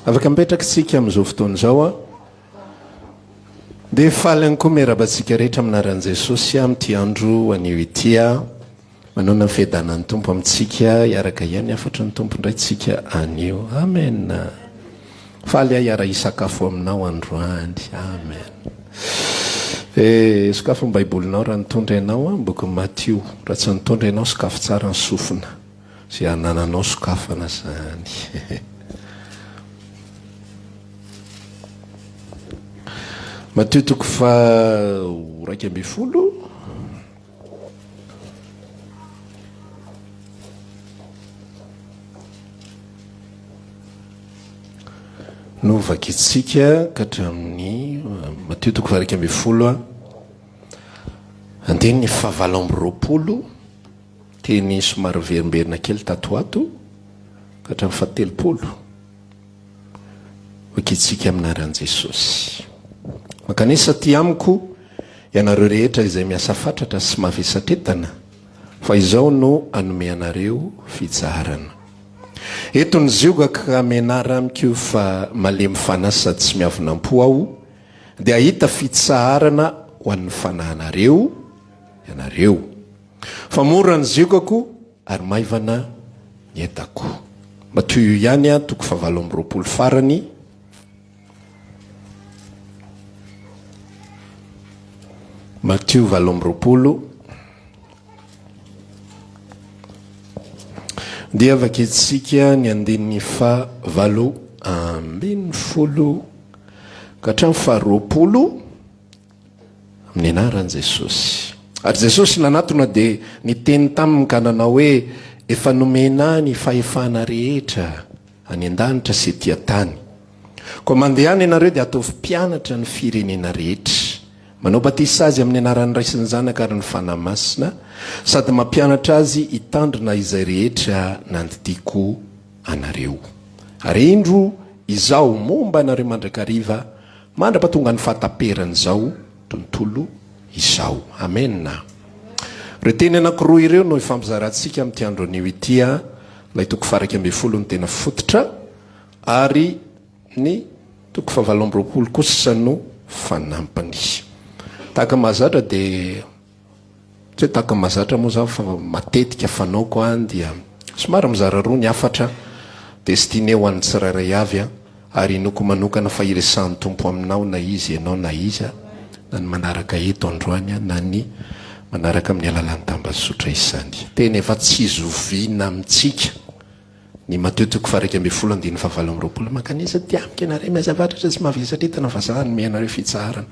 Afaka mipetraka isika amin'izao fotoana izao a. Dia faly ihany koa miarahaba antsika rehetra amin'ny anaran'i Jesosy amin'ity andro anio ity a. Manoana ny fiadanan'ny Tompo amintsika, hiaraka ihany hafatry ny Tompo indray tsika anio. Amen. Faly aho hiara-hisakafo aminao androany. Amen. Eh, sokafo ny Baibolinao raha nitondra ianao an, bokin'i Matio. Raha tsy nitondra ianao, sokafo tsara ny sofina. Izay anananao sokafana izany. Matio toko faha 11. No vakintsika ka hatramin'ny Matio toko faha 11 andininy faha 28, teny somary miverimberina kely tato ho ato, ka hatramin'ny faha 30. Vakintsika amin'ny anaran'i Jesosy. Mankanesa aty amiko ianareo rehetra izay miasa fatratra sy mavesatretana, fa izao no hanome anareo fitsaharana. Eto ny zioga ka menara amiko fa malemy fanahy sady tsy miavona am-po aho, dia hahita fitsaharana ho an'ny fanahinareo ianareo. Fa mora ny ziogako ary maivana ny entako. Mba toy io ihany an, toko fahavalo amby 20 farany. Matio 28. Dia vakintsika ny andininy faha 18 ka hatramin'ny faha 20. Amin'ny anaran'i Jesosy. Ary Jesosy nanatona dia niteny taminy ka nanao hoe, Efa nomena ahy ny fahefana rehetra any an-danitra sy ety an-tany. Koa mandehana ianareo dia ataovy mpianatra ny firenena rehetra. Manao batisa azy amin'ny anaran'ny Ray sy ny Zanaka ary ny Fanahy Masina, sady mampianatra azy hitandrina izay rehetra nandidiako anareo. Ary indro, Izaho momba anareo mandrakariva Mandra-pahatongan'ny fahataperan'izao tontolo izao. Amena. Ireo teny anankiroa ireo no ifampizarantsika amin'ity andro anio ity, ilay toko faha-11 no tena fototra, ary ny toko faha-28 kosa no fanampiny. Tahaka ny mahazatra dia Tsy hoe tahaka ny mahazatra moa izany fa matetika fanaoko an dia somary mizara roa ny hafatra destiné ho an'ny tsirairay avy an, ary inoako manokana fa iresahan'ny Tompo aminao na iza ianao na iza na ny manaraka eto androany an na ny manaraka amin'ny alalan'ny tambazotra izany. Tena efa tsy zoviana amintsika. Ny Matio toko faha-11 andininy faha-28, Mankanesa aty amiko ianareo miasa fatratra sy mavesatra entana fa za hanome anareo fitsaharana.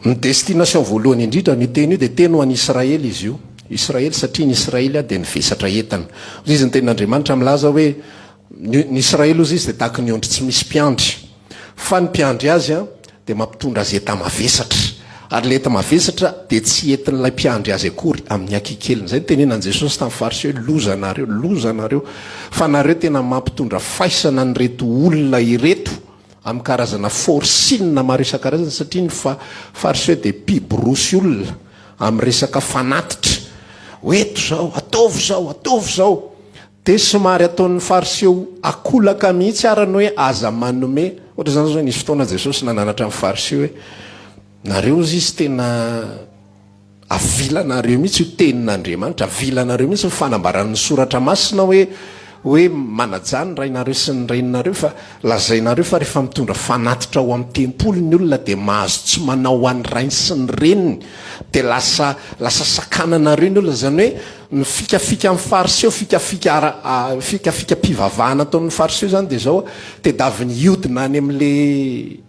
Ny destination voalohany indrindra an'io teny io dia teny ho an'i Israely izy io. Israely satria ny Israely dia nivesatra entana. Hoy izy ny tenin'Andriamanitra milaza hoe ny Israely hozy izy dia tahaka ny ondry tsy misy mpiandry. Fa ny mpiandry azy dia mampitondra azy enta-mavesatra. Ary ilay enta-mavesatra dia tsy entin'ilay mpiandry azy akory amin'ny ankikeliny. Izay no tenenan'i Jesosy tamin'ny Fariseo hoe, Loza anareo, loza anareo, fa nareo tena mampitondra faisana an'ireto olona ireto amin'ny karazana forcing maro isan-karazany, satria ny Fariseo dia mpiborosy olona amin'ny resaka fanatitra. Hoe eto izao, ataovy izao, ataovy izao. Dia somary ataon'ny Fariseo akolaka mihitsy ara ny hoe aza manome. Ohatra izany izao, nisy fotoana Jesosy nananatra ny Fariseo hoe, nareo hozy izy tena avilanareo mihitsy io tenin'Andriamanitra, avilanareo mihitsy ny fanambaran'ny soratra masina hoe hoe manajà ny rainareo sy ny reninareo fa lazainareo fa rehefa mitondra fanatitra ao amin'ny tempoly ny olona dia mahazo tsy manao ho an'ny rainy sy ny reniny dia lasa lasa sakananareo ny olona izany hoe Ny fikafikan'ny Fariseo, fikafika ara, fikafikam-pivavahana ataon'ny Fariseo izany dia izao, tedaviny hiodina any amin'ilay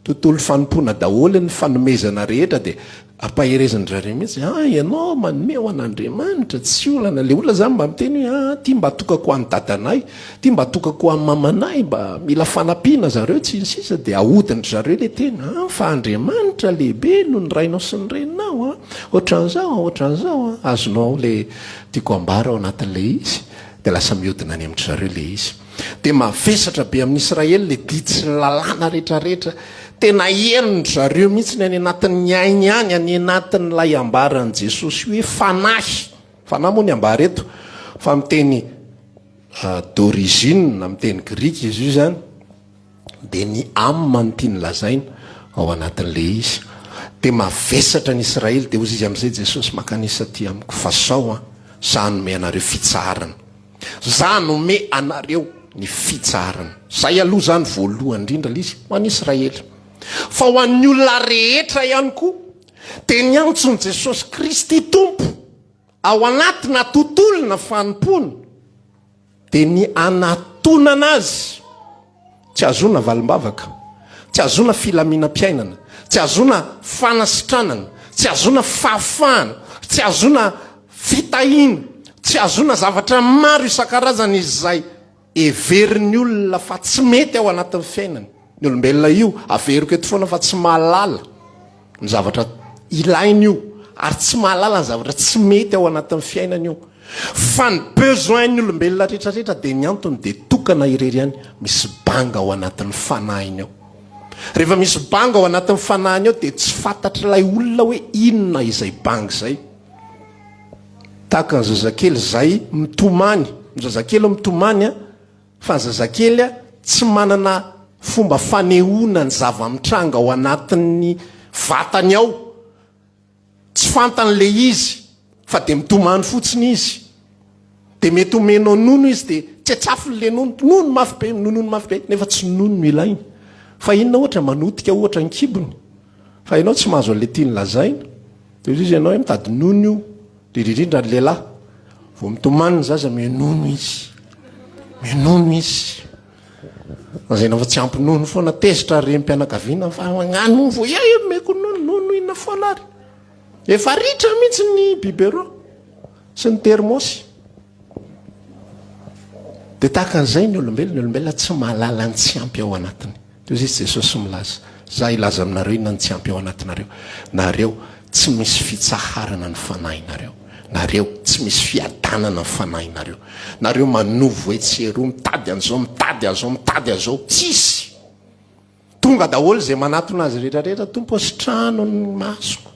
tontolo fanompoana daholo ny fanomezana rehetra dia ampaherezin-dry zareo mihitsy, ah ianao manome ho an'Andriamanitra, tsy olana. Ilay olona izany mba miteny hoe ah ity mba atokako ho an'i dadanay, ity mba atokako ho an'i mamanay, mba mila fanampiana zareo sy ny sisa dia ahodin-dry zareo ilay teny, ah fa Andriamanitra lehibe noho ny rainao sy ny reninao an. Ohatran'izao an, ohatran'izao an, azonao ilay tiako ambara ao anatin'ilay izy, dia lasa mihodina any amin-dry zareo ilay izy. Dia mavesatra be amin'i Israely ilay didy sy ny lalàna rehetrarehetra. Tena henon-dry zareo mihitsy ny any anatin'ny ainy any, any anatin'ilay ambaran'i Jesosy hoe fanahy. Fanahy moa ny ambara eto, fa miteny. d'origine amin'ny teny grika izy io izany dia ny âme no tiany lazaina ao anatin'ilay izy. Dia mavesatra ny Israely dia hozy izy amin'izay Jesosy makanisa aty amiko fa sao an, za hanome anareo fitsaharana. Za hanome anareo ny fitsaharana. Zay aloha izany voalohany indrindra ilay izy ho an'ny Israely. Fa ho an'ny olona rehetra ihany koa dia niantso an'i Jesosy Kristy Tompo ao anatina tontolona fanompoana dia ny anatonana azy tsy ahazoana valim-bavaka, tsy ahazoana filaminam-piainana, tsy ahazoana fanasitranana, tsy ahazoana fahafahana, tsy ahazoana fitahiana, tsy ahazoana zavatra maro isan-karazany izay heverin'ny olona fa tsy mety ao anatin'ny fiainany. Ny olombelona io, averiko eto foana fa tsy mahalala ny zavatra ilainy io ary tsy mahalala ny zavatra tsy mety ao anatin'ny fiainany io. Fa ny besoin-ny olombelona rehetra rehetra dia ny antony dia tokana irery ihany, misy banga ao anatin'ny fanahiny ao. Rehefa misy banga ao anatin'ny fanahiny ao dia tsy fantatr'ilay olona hoe inona izay banga izay. Tahaka ny zazakely izay mitomany, ny zazakely mitomany an, fa ny zazakely an tsy manana fomba fanehoana ny zava-mitranga ao anatin'ny vatany ao, tsy fantany le izy fa dia mitomany fotsiny izy, dia mety omenao nono izy dia tsetsafiny le nono, nono mafy be, minonono mafy be, nefa tsy nono no ilainy, fa inona ohatra manotika ohatra ny kibony, fa ianao tsy mahazo an'le tiany lazaina. Dia hoy izy ianao hoe mitady nono io, indrindra indrindra ny lehilahy. Vao mitomany ny zaza minono izy. Minono izy. Lazaina fa tsy ampy nono foana, tezitra ny renim-pianakaviana fa magnano vao ia io omeko nono, nono inona foana ary. Efa ritra mihitsy ny biberon sy ny thermos. Dia tahaka an'izay ny olombelona, ny olombelona tsy mahalala ny tsy ampy ao anatiny. Toy izay izy Jesosy milaza, Za hilaza aminareo inona ny tsy ampy ao anatinareo. Nareo, tsy misy fitsaharana ny fanahinareo. Nareo, tsy misy fiadanana ny fanahinareo. Nareo manovo etsy sy eroa, mitady an'izao, mitady an'izao, mitady an'izao. Tsisy! Tonga daholo izay manatona azy rehetra rehetra, Tompo ô, sitrano ny masoko.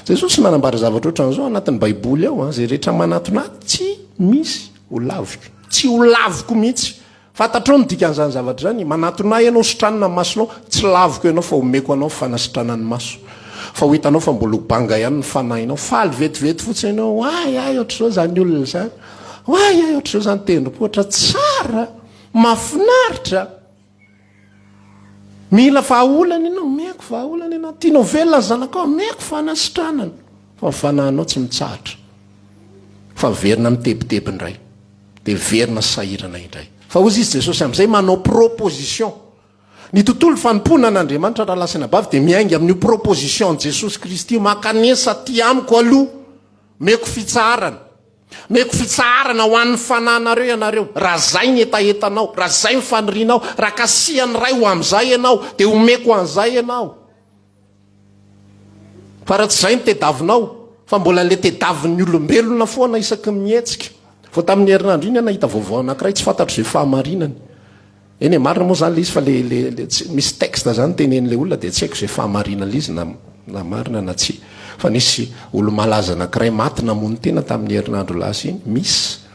Jesosy nanambara zavatra ohatran'izao anatin'ny Baiboly ao, izay rehetra manatona ahy, tsy misy ho laviko. Tsy ho laviko mihitsy. Fantatrao ny dikan'izany zavatra izany? Manatona ahy ianao, sitranina ny masonao, tsy laviko ianao fa omeko anao ny fanasitranana ny maso. Fa ho hitanao fa mbola ho banga ihany ny fanahinao. Faly vetivety fotsiny ianao, oay ay ohatr'izao izany olona izany, oay ay ohatr'izao izany tendrombohitra, tsara, mahafinaritra. Mila vahaolana ianao, omeko vahaolana ianao. Tianao velona ny zanakao, omeko fanasitranana. Fa ny fanahinao tsy mitsahatra, fa miverina mitebiteby indray. Dia miverina sahirana indray. Fa hozy izy Jesosy amin'izay manao proposition. Ny tontolo fanompoana an'Andriamanitra rahalahy sy anabavy dia miainga amin'io proposition an'i Jesosy Kristy io, mankanesa aty amiko aloha, meko fitsaharana. Meko fitsaharana ho an'ny fanahinareo ianareo. Raha izay ny hetahetanao, raha izay ny fanirianao, raha kasihan'ny Ray ho amin'izay ianao, dia omeko an'izay ianao. Fa raha tsy izay ny tedavinao, fa mbola ilay tedavin'ny olombelona foana isaky ny mihetsika. Vao tamin'ny herinandro iny aho nahita vaovao anankiray tsy fantatro izay fahamarinany. Eny e, marina moa izany ilay izy fa le, le, le, tsy, misy texte izany tenenin'ilay olona dia tsy haiko izay fahamarinan'ilay izy na, na marina na tsia. Fa nisy olo-malaza anankiray maty namono tena tamin'ny herinandro lasa iny, Miss.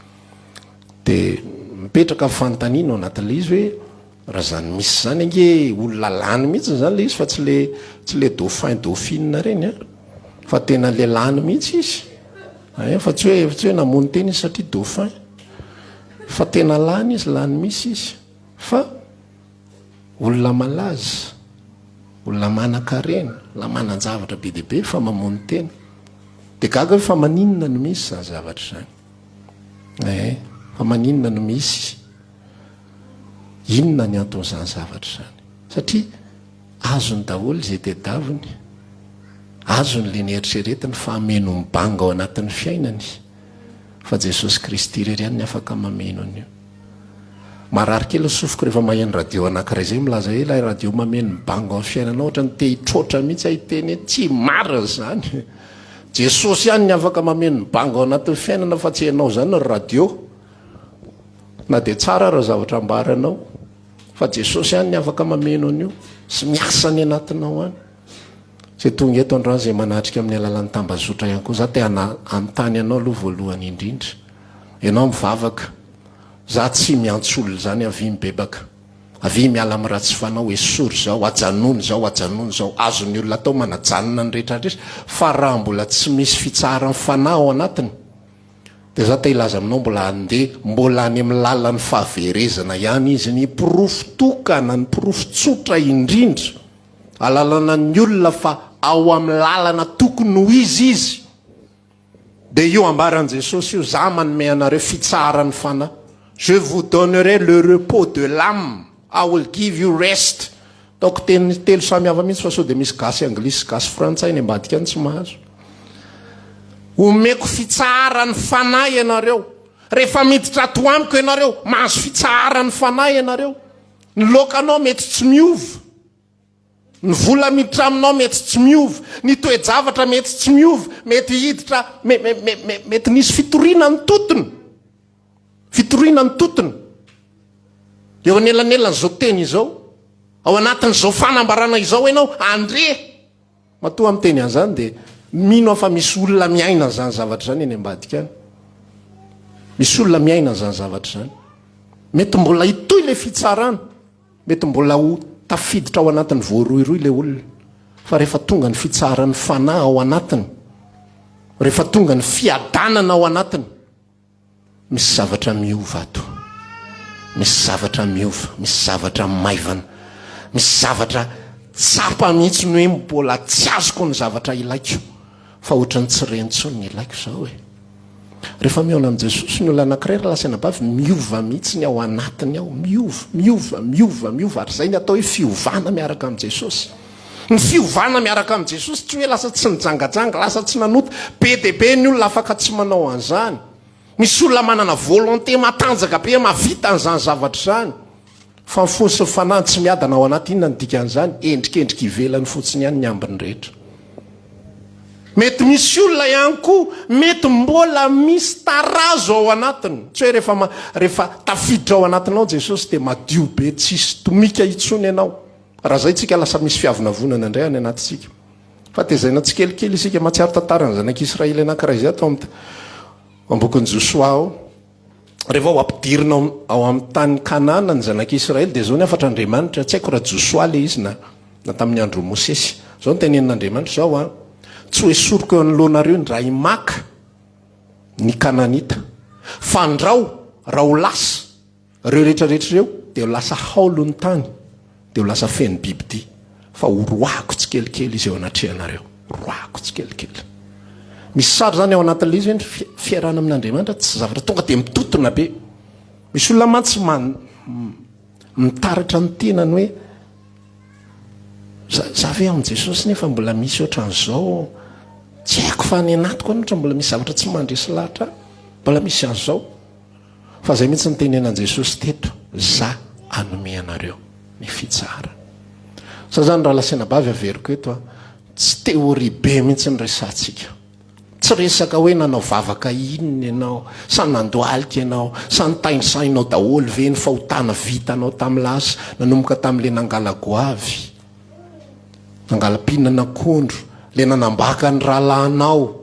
Dia mipetraka ny fanontaniana ao anatin'ilay izy hoe Raha zany misy zany ange olona lany mihitsy zany le izy fa tsy le tsy le dauphin dauphine reny a fa tena le lany mihitsy izy eh, fa tsy hoe tsy hoe namono tena izy satria dauphin fa tena lany izy lany misy izy fa olona malaza olona manan-karena olona manan-javatra be dia be fa mamono tena de gaga hoe fa maninona no misy zany zavatra zany eh fa maninona no misy Inona ny anton'izany zavatra izany? Satria azony daholo izay tedaviny, azony ilay neritreretiny fa hameno ny banga ao anatin'ny fiainany, fa Jesosy Kristy irery ihany ny afaka mameno an'io. Marary kely ny sofiko rehefa maheno radio anankiray izay milaza hoe ilay radio mameno ny banga ao amin'ny fiainanao, ohatran'ny te hitroatra mihitsy aho hiteny hoe tsy marina izany. Jesosy ihany ny afaka mameno ny banga ao anatin'ny fiainana fa tsy ianao izany ry radio. Na dia tsara ara zavatra ambaranao fa Jesosy ihany ny afaka mameno an'io sy miasa any anatinao any. Izay tonga eto androany izay manatrika amin'ny alalan'ny tambazotra ihany koa, za te hanontany anao aloha voalohany indrindra. Ianao mivavaka. Za tsy miantso olona izany avia mibebaka. Avia miala amin'ny ratsy fanao, esory izao, ajanony izao, ajanony izao. Azon'ny olona atao manajanona ny rehetra rehetra fa raha mbola tsy misy fitsaharan'ny fanahy ao anatiny dia za te hilaza aminao mbola handeha mbola any amin'ny lalan'ny fahaverezana ihany izy. Ny porofo tokana, ny porofo tsotra indrindra ahalalana ny olona fa ao amin'ny lalana tokony ho izy izy Dia io ambaran'i Jesosy io, Za manome anareo fitsaharan'ny fanahy, Je vous donnerai le repos de l'âme, I will give you rest. Ataoko teny telo samy hafa mihitsy fa sao dia misy gasy anglisy sy gasy frantsay any ambadika any tsy mahazo. Omeko fitsaharan'ny fanahy ianareo. Rehefa miditra ato amiko ianareo, mahazo fitsaharan'ny fanahy ianareo. Ny lokanao mety tsy miova. Ny vola miditra aminao mety tsy miova, ny toe-javatra mety tsy miova, mety hiditra, me, me, me, me, mety nisy fitoriana nitotona, fitoriana nitotona eo anelanelan'izao teny izao, ao anatin'izao fanambarana izao ianao, andre, matoa miteny an'izany dia mino aho fa misy olona miaina an'izany zavatra izany eny ambadika any. Misy olona miaina an'izany zavatra izany. Mety mbola hitohy ilay fitsarana. Mety mbola ho tafiditra ao anatin'ny voarohirohy ilay olona, fa rehefa tonga ny fitsaharan'ny fanahy ao anatiny, rehefa tonga ny fiadanana ao anatiny, misy zavatra miova ato. Misy zavatra miova, misy zavatra maivana, misy zavatra tsapa mihitsy ny hoe mbola tsy azoko ny zavatra ilaiko, fa ohatran'ny tsy re intsony ny ilaiko izao e. Rehefa mihaona amin'i Jesosy ny olona anankiray ry lahy sy anabavy, miova mihitsy ny ao anatiny ao, miova, miova, miova, miova, ary izay ny atao hoe fiovana miaraka amin'i Jesosy. Ny fiovana miaraka amin'i Jesosy tsy hoe lasa tsy nijangajanga, lasa tsy nanota. Be dia be ny olona afaka tsy manao an'izany. Misy olona manana volonté matanjaka be mahavita an'izany zavatra izany. Fa ny fony sy ny fanahiny tsy miadana ao anaty, inona no dikan'izany? Endrikendrika ivelany fotsiny ihany ny ambiny rehetra. Mety misy olona ihany koa, mety mbola misy tarazo ao anatiny. Tsy hoe rehefa rehefa tafiditra ao anatinao Jesosy dia madio be, tsisy tomika intsony ianao. Raha izay tsika lasa misy fiavonavonana indray any anatintsika. Fa tezaina tsikelikely isika, mahatsiaro tantaran'ny zanak'Israely anankiray izay ato amin'ny bokin'i Josoa ao. Rehefa ho ampidirina ao amin'ny tany Kanana ny zanak'Israely dia izao ny hafatr'Andriamanitra, tsy haiko raha Josoa ilay izy na na tamin'ny andron'i Mosesy. Izao no tenenin'Andriamanitra izao an, tsy ho esoriko eo anoloanareo indray maka ny Kananita, fandrao raha ho lasa Ireo rehetra rehetra ireo dia ho lasa haolo ny tany, dia ho lasa feno bibidia, fa horoahako tsikelikely izy eo anatrehanareo, horoahako tsikelikely. Misy sary izany ao anatin'ilay izy hoe ny fiarahana amin'Andriamanitra tsy zavatra tonga dia mitotona be. Misy olona mantsy man, mitaratra ny tenany hoe za, za ve amin'i Jesosy nefa mbola misy ohatran'izao, tsy haiko fa any anatiko any ohatra mbola misy zavatra tsy mandresy lahatra, mbola misy an'izao. Fa zay mihitsy nitenenan'i Jesosy teto, za hanome anareo ny fitsaharana. Za zany rahalahy sy anabavy averiko eto a, tsy théorie be mihitsy ny resahantsika. Tsy resaka hoe nanao vavaka inona ianao, sa nandohalika ianao, sa nitainsainao daholo ve ny fahotana vitanao tamin'ny lasa, nanomboka tamin'le nangala-goavy, nangala-pihinana akondro, le nanambaka ny rahalahinao.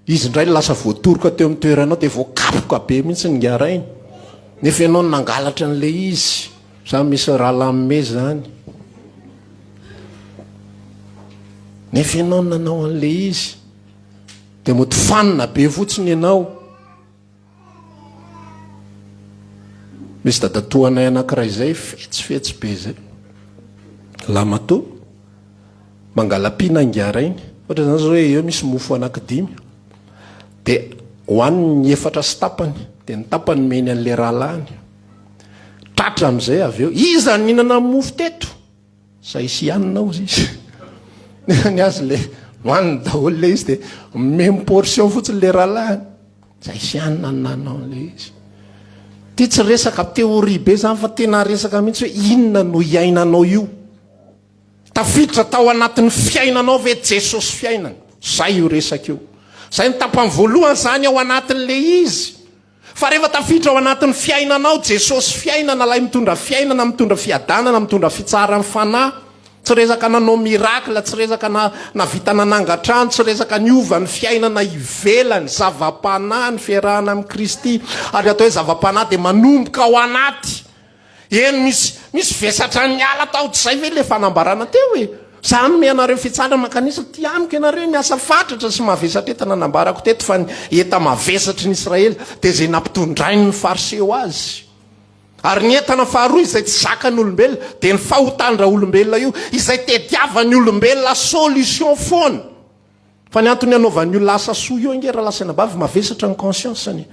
Izy indray lasa voatoroka teo amin'ny toeranao dia voakapoka be mihitsy ny ngarainy. Nefa ianao no nangalatra an'ilay izy. Za misy rahalahy zany. Nefa ianao no nanao an'ilay izy. Dia mody fanina be fotsiny ianao. Misy dadatoanay anankiray izay fetsifetsy be izay. Lamatoa. Mangala-pina ingahy rainy. Ohatra izany zao hoe eo misy mofo anankidimy. Dia hohaniny ny efatra sy tapany. Dia ny tapany nomeny an'ilay rahalahiny. Tratra amin'izay avy eo. Iza no nihinana mofo teto? Zay sy hanina hozy izy. Nefa ny azy le hohaniny daholo le izy dia omeny portion fotsiny le rahalahiny. Zay sy hanina no nanao an'ilay izy. Ty tsy resaka théorie be zany fa tena resaka mihitsy hoe inona no iainanao io. Tafiditra tao anatin'ny fiainanao ve Jesosy fiainana? Zay io resaka io. Zay ny tapany voalohany zany ao anatin'le izy. Fa rehefa tafiditra ao anatin'ny fiainanao Jesosy fiainana, ilay mitondra fiainana, mitondra fiadanana, mitondra fitsaharan'ny fanahy. Tsy resaka nanao miracle, tsy resaka na navita nanangan-trano, tsy resaka niova ny fiainana ivelany, zava-panahy ny fiarahana amin'i Kristy. Ary atao hoe zava-panahy dia manomboka ao anaty. Eny misy misy vesatra niala tao tsy zay ve le fanambarana teo e? Za hanome anareo fitsarana mankanesa aty amiko ianareo miasa fatratra sy mavesatra entana nambarako teto fa ny enta-mavesatry ny Israely dia izay nampitondrainy ny Fariseo azy. Ary ny entana faharoa izay tsy zakan'ny olombelona dia ny fahotan-draolombelona io izay tediavan'ny olombelona solution foana. Fa ny antony anaovan'ny olona asa soa io ange rahalahy sy anabavy mavesatra ny conscience-ny.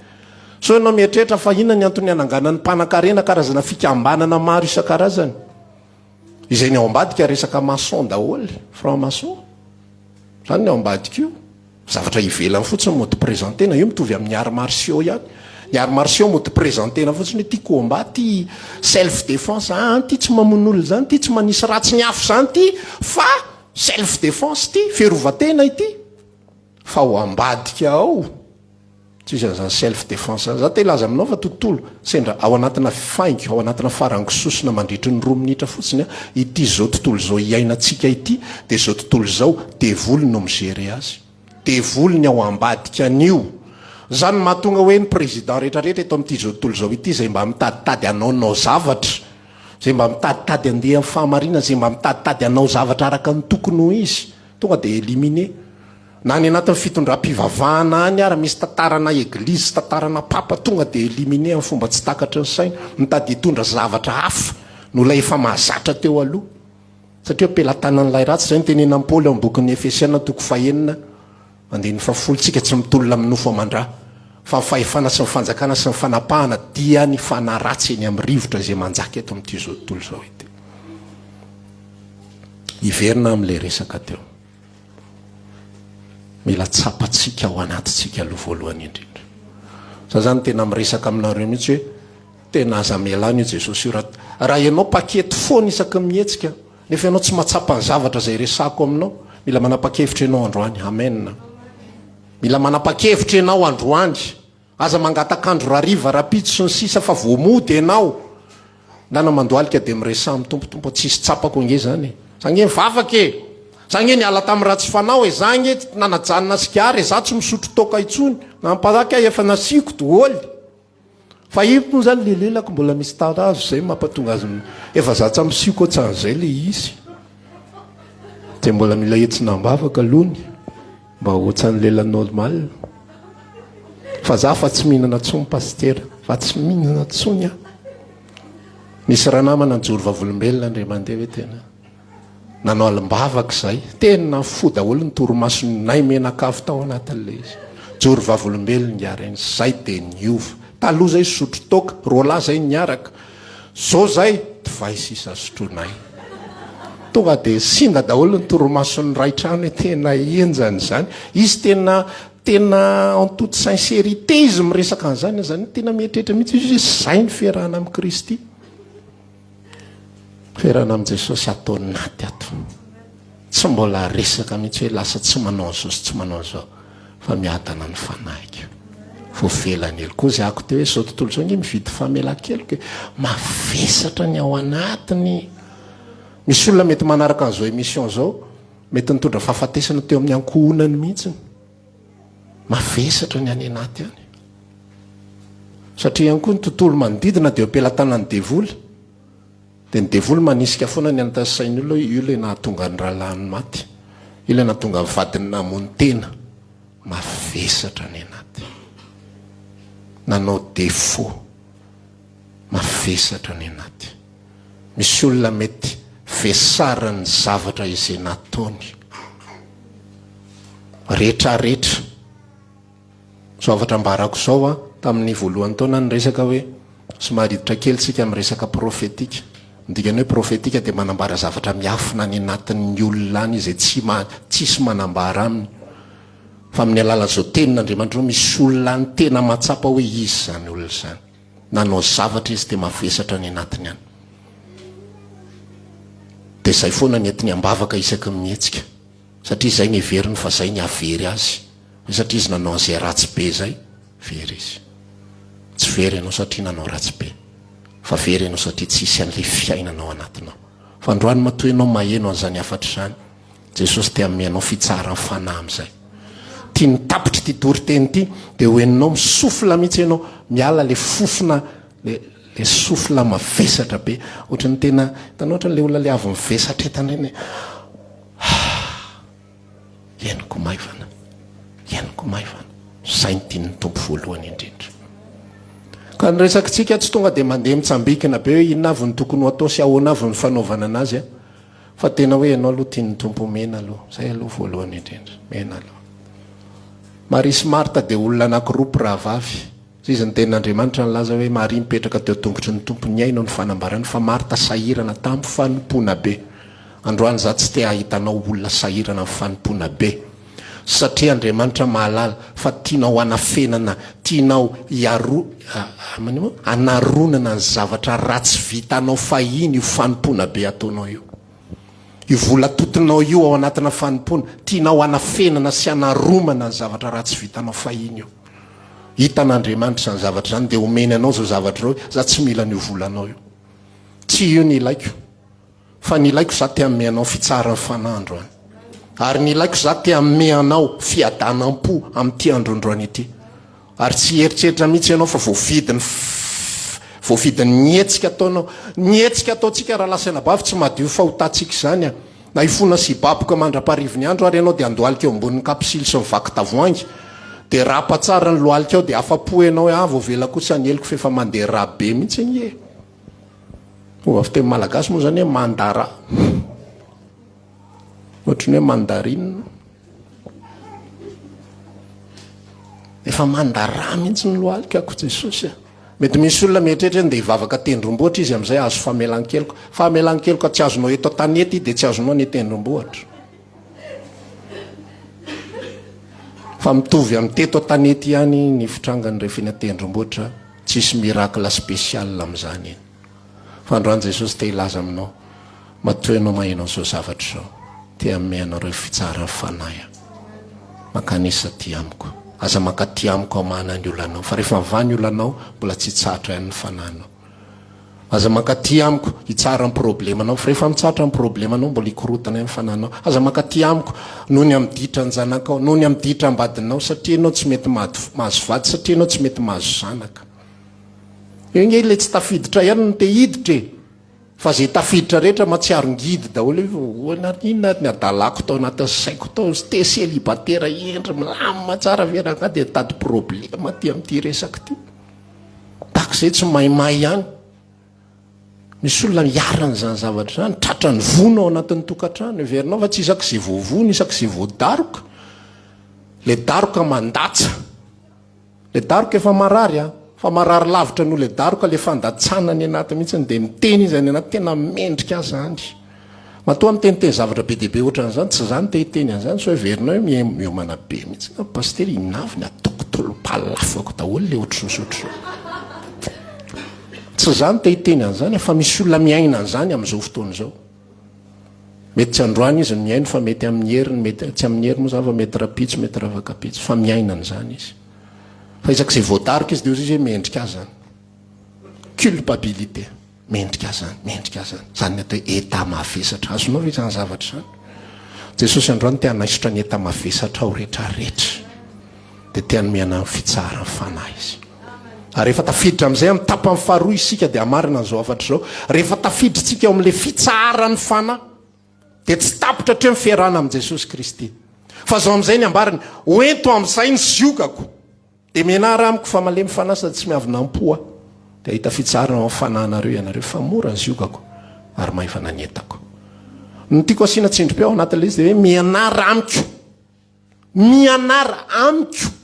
Sao ianao mieritreritra fa inona ny antony hananganan'ny mpanankarena karazana fikambanana maro isan-karazany. Izay ny ao ambadika resaka maçon daholo, franc maçon. Izany ny ao ambadika io. Zavatra ivelany fotsiny mody presentena, io mitovy amin'ny arts martiaux ihany. Ny arts martiaux mody presentena fotsiny hoe ty combat, ty self defense, ah ty tsy mamono olona izany, ty tsy manisy ratsy ny hafa izany ty, fa self defense ty, fiarovan-tena ity. Fa ao ambadika ao, Tsisy an'izany self defense zany. Za te hilaza aminao fa tontolo sendra ao anatina faingo, ao anatina farango sosona mandritry ny roa minitra fotsiny an, ity zao tontolo izao iainantsika ity dia zao tontolo izao devoly no mi-gerer azy. Devoly ny ao ambadika an'io. Zany no mahatonga hoe ny président rehetra rehetra eto amin'ity zao tontolo izao ity izay mba mitaditady hanaonao zavatra, izay mba mitaditady handeha amin'ny fahamarinana, izay mba mitaditady hanao zavatra araka ny tokony ho izy, tonga dia éliminer. Na any anatin'ny fitondram-pivavahana any ara misy tantarana eglizy sy tantarana papa tonga dia éliminer amin'ny fomba tsy takatry ny saina, mitady hitondra zavatra hafa noho ilay efa mahazatra teo aloha. Satria am-pelatanan'ilay ratsy, izay no tenenan'i Paoly ao amin'ny bokin'ny Efesiana toko fahenina andininy fahafolo, tsika tsy mitolona amin'ny nofo aman-dra, fa ny fahefana sy ny fanjakana sy ny fanapahana dia ny fanahy ratsy eny amin'ny rivotra izay manjaka eto amin'ity izao tontolo izao ity. Hiverina amin'ilay resaka teo. Mila tsapantsika ao anatintsika aloha voalohany indrindra. Za zany tena miresaka aminareo mihitsy hoe tena aza mialana io Jesosy io raha raha ianao pakety foana isaky ny mihetsika nefa ianao tsy mahatsapa ny zavatra izay resahako aminao, mila manapa-kevitra ianao androany. Amen. Mila manapa-kevitra ianao androany. Aza mangatak'andro rariva, rapitso sy ny sisa fa vao mody ianao. Ndana mandohalika dia miresaha amin'ny Tompo, Tompo tsisy tsapako ange zany e. Za nge nivavaka e. Za nge niala tamin'ny ratsy fanao e. Za nge nanajanona sigara e. Za tsy misotro toaka intsony. Nampalaky ahy efa nasiako doholy. Fa io moa zany le lelako mbola misy tarazo zay mampatonga azy efa zatsa misioka otsan'izay le izy. Dia mbola mila hetsina am-bavaka alony. Mba otsan'ny lela normal. Fa za fa tsy mihinana tsony pasitera. Fa tsy mihinana tsony aho. Nisy ranamana nijoro vavolombelona indray mandeha hoe tena nanao alim-bavaka izay. Tena fo daholo ny torimasonay mianakavy tao anatin'ilay izy. Joro vavolombelona ingahy reny. Zay dia niova. Taloha zay sotro toaka, roalahy zay niaraka. Zao zay divay sisa sotroinay. Tonga dia sinda daholo ny torimason'ny ray trano hoe tena henjana izany. Izy tena tena en toute sincérité izy miresaka an'izany, izany tena mieritreritra mihitsy izy hoe izay ny fiarahana amin'i Kristy. Fiarahana amin'i Jesosy ato anaty ato. Tsy mbola resaka mihitsy hoe lasa tsy manao an'izao sy tsy manao an'izao fa miadana ny fanahiko. Voavela ny heloko. Hoy ako teo hoe izao tontolo izao ange mividy famelan-keloka e. Mavesatra ny ao anatiny. Misy olona mety manaraka an'izao émission izao, mety nitondra fahafatesana teo amin'ny ankohonany mihitsy. Mavesatra ny any anaty any. Satria ihany koa ny tontolo manodidina dia eo am-pelatanan'ny devoly. Dia ny devoly manisika foana ny anatin'ny sain'ny olona hoe io ilay nahatonga ny rahalahiny maty, io ilay nahatonga ny vadiny namono tena. Mavesatra ny anaty. Nanao défaut. Mavesatra ny anaty. Misy olona mety vesaran'ny zavatra izay nataony. Retraretra. Izao hafatra ambarako izao an, tamin'ny voalohan'ny taona niresaka hoe somary hiditra kely tsika amin'ny resaka profetika. Ny dikan'ny hoe profetika dia manambara zavatra miafina any anatin'ny olona any izay tsy tsisy manambara aminy. Fa amin'ny alalan'izao tenin'Andriamanitra izao misy olona any tena mahatsapa hoe izy izany olona izany. Nanao zavatra izy dia mavesatra any anatiny any. Dia izay foana ny entiny am-bavaka isaky ny mihetsika. Satria izay ny heveriny fa izay ny hahavery azy. Hoe satria izy nanao an'izay ratsy be izay, very izy. Tsy very ianao satria nanao ratsy be. Fa very ianao satria tsisy an'ilay fiainana ao anatinao. Fa androany matoa ianao maheno an'izany hafatra izany, Jesosy te hanome anao fitsaharan'ny fanahy amin'izay. Tiany tapitra ity toriteny ity dia ho henonao misofla mihitsy ianao, miala le fofona le le sofla mavesatra be. Ohatran'ny tena hitanao ohatran'ny le olona le avy mivesatra entana iny. Henoko maivana. Henoko maivana. Izay no tian'ny Tompo voalohany indrindra. Ka ny resakitsika tsy tonga dia mandeha mitsambikina be hoe inona avy no tokony ho atao sy ahoana avy ny fanaovana anazy a. Fa tena hoe ianao aloha tian'ny Tompo omena aloha. Izay aloha voalohany indrindra. Omena aloha. Maria sy Marta dia olona anankiroa mpirahavavy. Izay izy ny tenin'Andriamanitra nilaza hoe Maria nipetraka teo an-tongotry ny Tompo nihaino ny fanambarany fa Marta sahirana tamin'ny fanompoana be. Androany izaho tsy te hahita anao olona sahirana amin'ny fanompoana be. Satria Andriamanitra mahalala fa tianao hanafenana, tianao hiaro, manino moa? hanaronana ny zavatra ratsy vitanao fahiny io fanompoana be ataonao io. Io vola totonao io ao anatina fanompoana, tianao hanafenana sy hanaromana ny zavatra ratsy vitanao fahiny io. Hitan'Andriamanitra izany zavatra izany dia omeny anao izao zavatra izao, za tsy mila an'io volanao io. Tsy io ny ilaiko. Fa ny ilaiko za te hanome anao fitsaharan'ny fanahy androany. Ary ny ilaiko za te hanome anao fiadanam-po amin'ity andro androany ity. Ary tsy hieritreritra mihitsy ianao fa voafidin'ny voafidin'ny hetsika ataonao. Ny hetsika ataontsika rahalahy sy anabavy tsy mahadio fahotantsika izany an. Na hifona sy hibaboka mandra-paharivin'ny andro ary ianao dia handohalika eo ambonin'ny kapisily sy ny vaky tavoahangy. Dia rapa tsara ny lohalika ao dia afa-po ianao hoe ah voavela kosa ny heloko f'efa mandeha ra be mihitsy anie e. Fomba fiteny malagasy moa izany hoe mandara. Ohatry ny hoe mandarine. Efa mandara mihitsy ny lohalikako Jesosy a. Mety misy olona mieritreritra hoe ndeha hivavaka tendrombohitra izy amin'izay azo famelan-keloka. Famelan-keloka tsy azonao eto an-tanety dia tsy azonao any an-tendrombohitra. Fa mitovy amin'ny teto an-tanety ihany ny fitrangany rehefa eny an-tendrombohitra. Tsisy miracle spécial amin'izany eny. Fa androany Jesosy te hilaza aminao, matoa ianao maheno an'izao zavatra izao, te hanome anareo fitsaharan'ny fanahy aho. Mankanesa aty amiko. Aza mankaty amiko hamahana ny olanao, fa rehefa mivaha ny olanao, mbola tsy hitsahatra ihany ny fanahinao. Aza mankaty amiko hitsara ny problemanao, fa rehefa mitsahatra ny problemanao, mbola hikorotana ihany ny fanahinao. Aza mankaty amiko noho ny amin'ny ditran-janakao, noho ny amin'ny ditram-badinao, satria ianao tsy mety mahazo vady, satria ianao tsy mety mahazo zanaka. Eo nge ilay tsy tafiditra ihany no te hiditra e! Fa izay tafiditra rehetra mahatsiaro ngidy daholo hoe ahoana ary inona ary ny hadalako tao anatin'ny saiko tao, te célibataire hendry milamina tsara ve rangahy dia nitady problema aty amin'ity resaka ity. Tahaka izay tsy maimay ihany. Misy olona iharan'izany zavatra izany, tratran'ny vono ao anatin'ny tokantrano. Heverinao fa tsy isak'izay voavono, isak'izay voadaroka. Le daroka mandatsa. Le daroka efa marary an, fa marary lavitra noho le daroka le fandatsana any anaty mihitsy dia miteny izy any anaty tena mendrika ahy zany. Matoa miteniteny zavatra be dia be ohatran'izany, tsy za no te hiteny an'izany, sao heverinao hoe miomana be mihitsy na pasitera, inona avy ny ataoko tolom-palafako daholo le ohatr'izao sy ohatr'izao. Tsy za no te hiteny an'izany fa misy olona miaina an'izany amin'izao fotoana izao. Mety tsy androany izy no mihaino fa mety amin'ny heriny, mety tsy amin'ny hery moa izany fa mety rahampitso, mety rahafakampitso, fa miaina an'izany izy. Fa isak'izay voadaroka izy dia hoy izy hoe mendrika ahy izany. Culpabilité. Mendrika ahy izany, mendrika ahy izany. Izany ny atao hoe état mavesatra. Azonao ve izany zavatra izany? Jesosy androany te hanaisotra ny état mavesatra ao rehetrarehetra. Dia te hanome anao ny fitsaharan'ny fanahy Izy. Ary rehefa tafiditra amin'izay amin'ny tapany faharoa isika dia hamarina an'izao hafatra izao. Rehefa tafiditra isika ao amin'ilay fitsaharan'ny fanahy dia tsy tapitra hatreo ny fiarahana amin'i Jesosy Kristy. Fa izao amin'izay ny ambarany, hoento amin'izay ny ziogako. Dia mianara amiko fa malemy fanahy sady tsy miavona am-po aho. Dia hahita fitsaharana ao amin'ny fanahinareo ianareo fa mora ny ziogako ary maivana ny entako. Ny tiako asiana tsindrim-peo ao anatin'ilay izy dia hoe mianara amiko. Mianara amiko.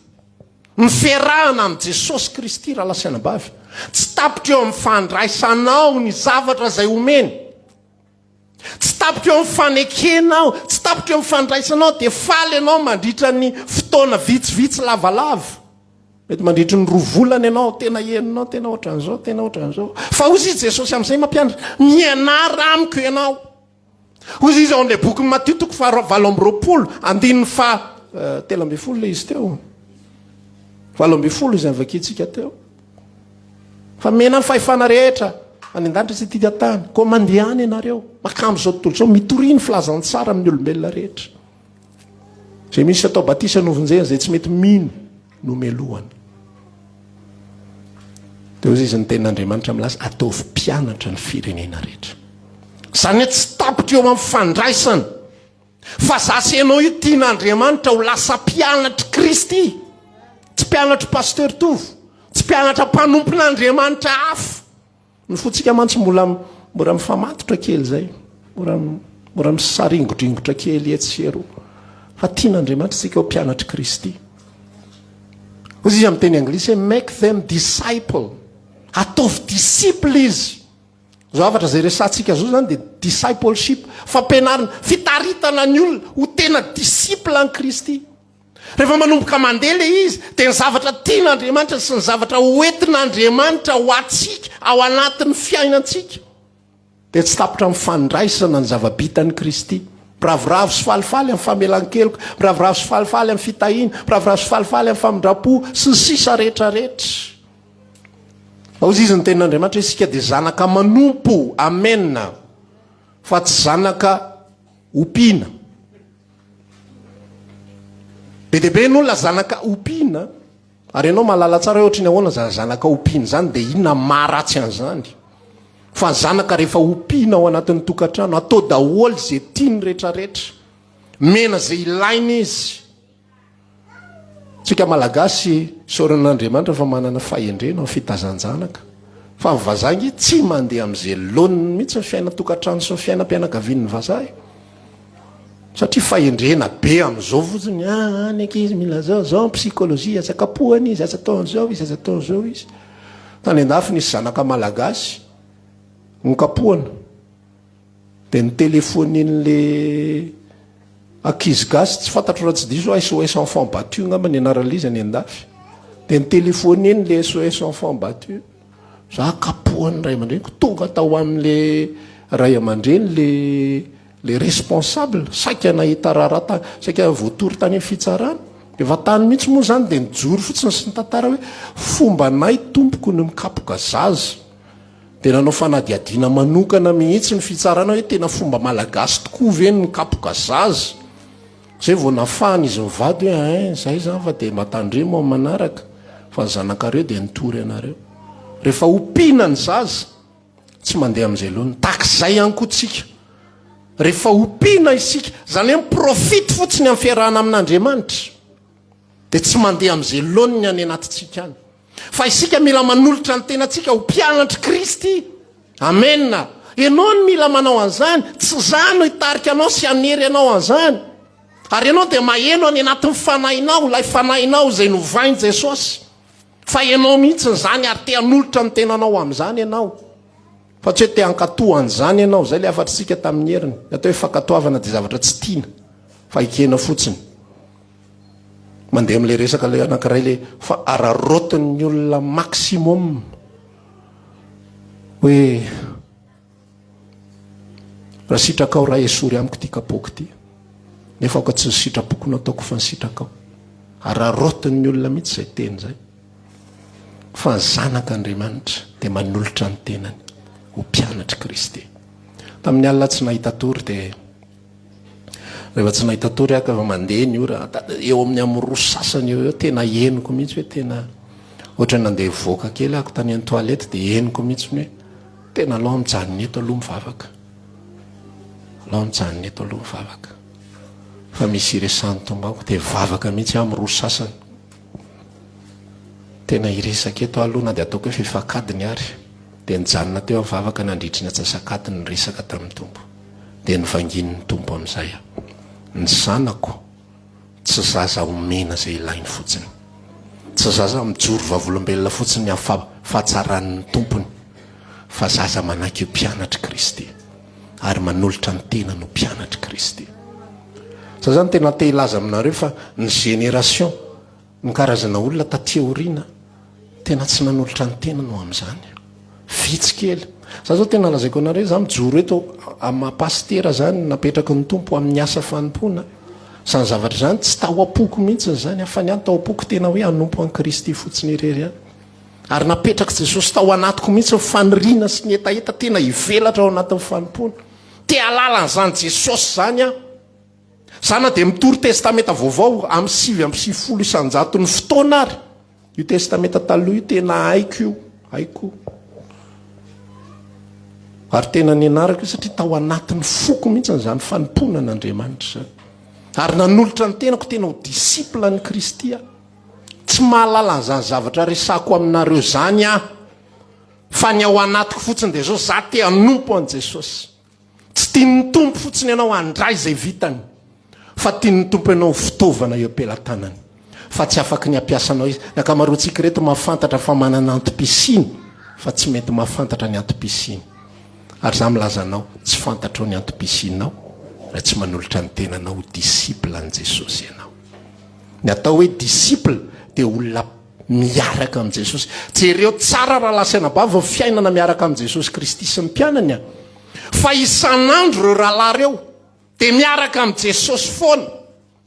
Ny fiarahana amin'i Jesosy Kristy rahalahy sy anabavy. Tsy tapitra eo amin'ny fandraisanao ny zavatra izay omeny. Tsy tapitra eo amin'ny fanekenao, tsy tapitra eo amin'ny fandraisanao dia faly ianao mandritra ny fotoana vitsivitsy lavalava. Mety mandritry ny roa volana ianao, tena henonao, tena ohatran'izao, tena ohatran'izao. Fa hoy izy Jesosy amin'izay mampianatra, mianara amiko ianao. Hoy izy ao amin'ilay bokin'i Matio toko faha 28, andininy faha 13 ilay izy teo. 18 izay novakintsika teo. Fa mena ny fahefana rehetra. Any an-danitra sy aty an-tany. Koa mandehana ianareo, makà amin'izao tontolo izao, mitoria ny filazantsara amin'ny olombelona rehetra. Izay mino sy atao batisa no vonjena, izay tsy mety mino no melohana. Dia hoy izy ny tenin'Andriamanitra milaza, ataovy mpianatra ny firenena rehetra. Izany hoe tsy tapitra eo amin'ny fandraisana. Fa za sy ianao io tian'Andriamanitra ho lasa mpianatr'i Kristy. Tsy mpianatr'i Pasteur Tovo, tsy mpianatra mpanompon'Andriamanitra hafa. Ny fontsika mantsy mbola mora mifamatotra kely izay, mora mora misaringodringotra kely etsy sy eroa. Fa tian'Andriamanitra isika ho mpianatr'i Kristy. Hoy izy amin'ny teny anglisy hoe make them disciple. Ataovy disciple izy. Izao hafatra izay resahantsika izao izany dia discipleship, fampianarana, fitaritana ny olona ho tena disciple an'i Kristy. Rehefa manomboka mandeha ilay izy dia ny zavatra tian'Andriamanitra sy ny zavatra hoentin'Andriamanitra ho antsika ao anatin'ny fiainantsika dia tsy tapitra amin'ny fandraisana ny zava-bitan'i Kristy. Miravoravo sy falifaly amin'ny famelan-keloka, miravoravo sy falifaly amin'ny fitahiana, miravoravo sy falifaly amin'ny famindram-po sy ny sisa rehetra rehetra. Hoy izy ny tenin'Andriamanitra isika dia zanaka manompo, amena, fa tsy zanaka ompiana. Be dia be ny olona zanaka ompiana, ary ianao mahalala tsara hoe ohatry ny ahoana izany zanaka ompiana izany, dia inona ny maharatsy an'izany. Fa ny zanaka rehefa ompiana ao anatin'ny tokantrano, atao daholo izay tiany rehetrarehetra, mena izay ilainy izy. Tsika Malagasy isaorana an'Andriamanitra fa manana fahendrena amin'ny fitazan-janaka. Fa ny vazaha ange tsy mandeha amin'izay laoniny mihitsy ny fiainan-tokantrano sy ny fiainam-pianakavian'ny vazaha e. Satria fahendrena be amin'izao fotsiny, ah, ny ankizy mila zao, zao ny psychologie, aza kapohana izy, aza atao an'izao izy, aza atao an'izao izy. Tany an-dafy nisy zanaka Malagasy nokapohana. Dia nitelefonin'le ankizy gasy, tsy fantatro raha tsy diso aho, SOS enfant battu angamba ny anaran'ilay izy any an-dafy. Dia nitelefoniny le SOS enfant battu. Za kapohan'ny ray aman-dreniko, tonga tao amin'le ray aman-dreny le le responsable, saika nahita raharaha tany, saika voatory tany amin'ny fitsarana. Efa tany mihitsy moa izany dia nijoro fotsiny sy nitantara hoe fombanay tompoko ny mikapoka zaza. Dia nanao fanadihadiana manokana mihitsy ny fitsarana hoe tena fomba malagasy tokoa ve ny mikapoka zaza. Zay vao nafahana izy mivady hoe ein zay zany fa dia mba tandremo amin'ny manaraka fa ny zanakareo dia nitory anareo. Rehefa ompiana ny zaza tsy mandeha amin'izay laoniny. Tahaka izay ihany koa tsika. Rehefa ompiana isika, izany hoe mi-profite fotsiny amin'ny fiarahana amin'Andriamanitra dia tsy mandeha amin'izay laoniny any anatintsika any. Fa isika mila manolotra ny tenantsika ho mpianatr'i Kristy. Amena. Ianao no mila manao an'izany, tsy izaho no hitarika anao sy hanery anao an'izany. Ary ianao dia maheno any anatin'ny fanahinao, ilay fanahinao izay novain'i Jesosy. Fa ianao mihitsy izany ary te hanolotra ny tenanao amin'izany ianao. Fa tsy hoe te hankatoa an'izany ianao, izay ilay hafatr'isika tamin'ny heriny. Ny atao hoe fankatoavana dia zavatra tsy tiana, fa ekena fotsiny. Mandeha amin'ilay resaka ilay anankiray ilay fa araraotin'ny olona maximum hoe raha sitrakao raha esory amiko ity kapoaka ity nefa aoka tsy ny sitrapoko no ataoko fa ny sitrakao. Araraotin'ny olona mihitsy izay teny izay. Fa ny zanak'Andriamanitra dia manolotra ny tenany ho mpianatr'i Kristy. Tamin'ny alina tsy nahita tory dia Rehefa tsy nahita tory aho ka efa mandeha ny ora, eo amin'ny amin'ny roa sasany eo eo tena henoko mihitsy hoe tena ohatra nandeha hivoaka kely aho tany amin'ny toilette dia henoko mihitsy hoe tena alao mijanona eto aloha mivavaka. Alao mijanona eto aloha mivavaka. Fa misy iresahan'ny Tompo amiko dia vavaka mihitsy aho amin'ny roa sasany. Tena hiresaka eto aho aloha na dia ataoko hoe fefak'adiny ary. Dia nijanona teo aho nivavaka nandritry ny atsasak'adiny niresaka tamin'ny Tompo. Dia novangian'ny Tompo amin'izay aho. Ny zanako tsy zaza omena izay ilainy fotsiny. Tsy zaza mijoro vavolombelona fotsiny ny amin'ny fahatsaran'ny Tompony, fa zaza manaiky ho mpianatr'i Kristy ary manolotra ny tenany ho mpianatr'i Kristy. Za zany tena te hilaza aminareo fa ny génération Ny karazana olona taty aoriana tena tsy nanolotra ny tenany ho amin'izany. Vitsy kely. Za zao tena lazaiko anareo, za mijoro eto amin'ny maha pasitera zany napetraky ny Tompo amin'ny asa fanompoana. Izany zavatra izany tsy tao am-poko mihitsy izany, fa ny ahy tao am-poko tena hoe hanompo an'i Kristy fotsiny irery ihany. Ary napetrak'i Jesosy tao anatiko mihitsy ny faniriana sy ny hetaheta tena hivelatra ao anatin'ny fanompoana. Te hahalala an'izany Jesosy izany aho. Za na dia mitory Testamenta Vaovao amin'ny 99 isan-jaton'ny fotoana ary, io Testamenta Taloha io tena haiko io, haiko. Ary tena nianarako io satria tao anatin'ny foko mihitsy izany fanompoana an'Andriamanitra izany. Ary nanolotra ny tenako tena ho disciple an'i Kristy aho. Tsy mahalala an'izany zavatra resako aminareo izany aho. Fa ny ao anatiko fotsiny dia izao, za te hanompo an'i Jesosy. Tsy tian'ny Tompo fotsiny ianao handray izay vitany, fa tian'ny Tompo ianao ho fitaovana eo am-pelatanany. Fa tsy afaky ny hampiasa anao Izy. Ny ankamaroantsika ireto mahafantatra fa manana antom-pisiana, fa tsy mety mahafantatra ny antom-pisiany. Ary izaho milaza anao, tsy fantatrao ny antom-pisianao raha tsy manolotra ny tenanao ho disciple an'i Jesosy ianao. Ny atao hoe disciple dia olona miaraka amin'i Jesosy. Jereo tsara rahalahy sy anabavy ny fiainana miaraka amin'i Jesosy Kristy sy ny mpianany a. Fa isan'andro ireo rahalahy ireo dia miaraka amin'i Jesosy foana.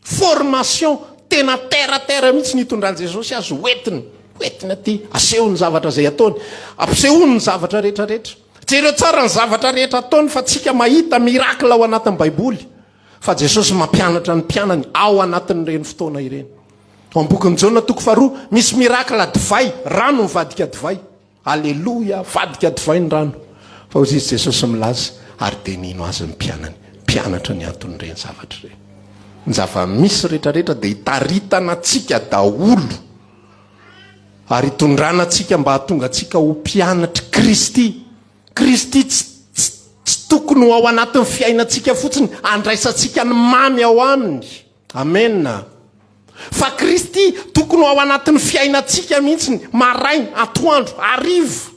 Formation tena terre à terre mihitsy ny hitondran'i Jesosy azy hoentiny. Hoentiny aty, asehony ny zavatra izay ataony, ampisehoany ny zavatra rehetra rehetra. Jereo tsara ny zavatra rehetra ataony fa tsika mahita miracle ao anatin'ny Baiboly. Fa Jesosy mampianatra ny mpianany ao anatin'ireny fotoana ireny. Ao amin'ny bokin'i Jaona toko faharoa, misy miracle divay, rano mivadika divay. Aleloia, vadika divay ny rano. Fa hoy izy Jesosy milaza, ary dia nino azy ny mpianany. Mpianatra ny anton'ireny zavatra ireny. Ny zava-misy rehetrarehetra dia itaritana antsika daholo ary itondrana antsika mba hahatonga antsika ho mpianatr'i Kristy. Kristy tsy tsy tsy tokony ho ao anatin'ny fiainantsika fotsiny andraisantsika ny mamy ao aminy. Amena. Fa Kristy tokony ho ao anatin'ny fiainantsika mihitsy, maraina, atoandro, hariva,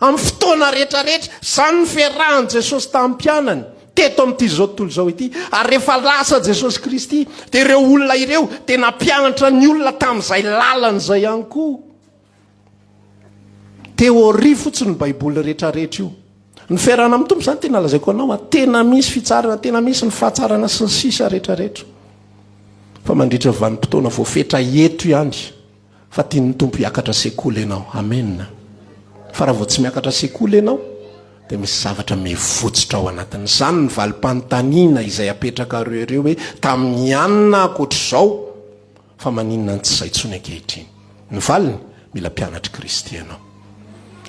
amin'ny fotoana rehetra rehetra. Izany ny fiarahan'i Jesosy tamin'ny mpianany teto amin'ity izao tontolo izao ity. Ary rehefa lasa Jesosy Kristy, dia ireo olona ireo dia nampianatra ny olona tamin'izay lalana izay ihany koa. Théorie fotsiny ny baiboly rehetra rehetra io. Ny fiarahana amin'ny Tompo izany tena lazaiko anao a, tena misy fitsarana, tena misy ny fahatsarana sy ny sisa rehetra rehetra. Fa mandritra ny vanim-potoana voafetra eto ihany fa tian'ny Tompo hiakatra sekoly ianao. Amen. Fa raha vao tsy miakatra sekoly ianao dia misy zavatra mivotsitra ao anatiny. Izany ny valim-panontaniana izay apetrakareo ireo hoe tamin'ny anona ankoatr'izao Fa maninona no tsy izay intsony ankehitriny? Ny valiny, mila mpianatr'i Kristy ianao.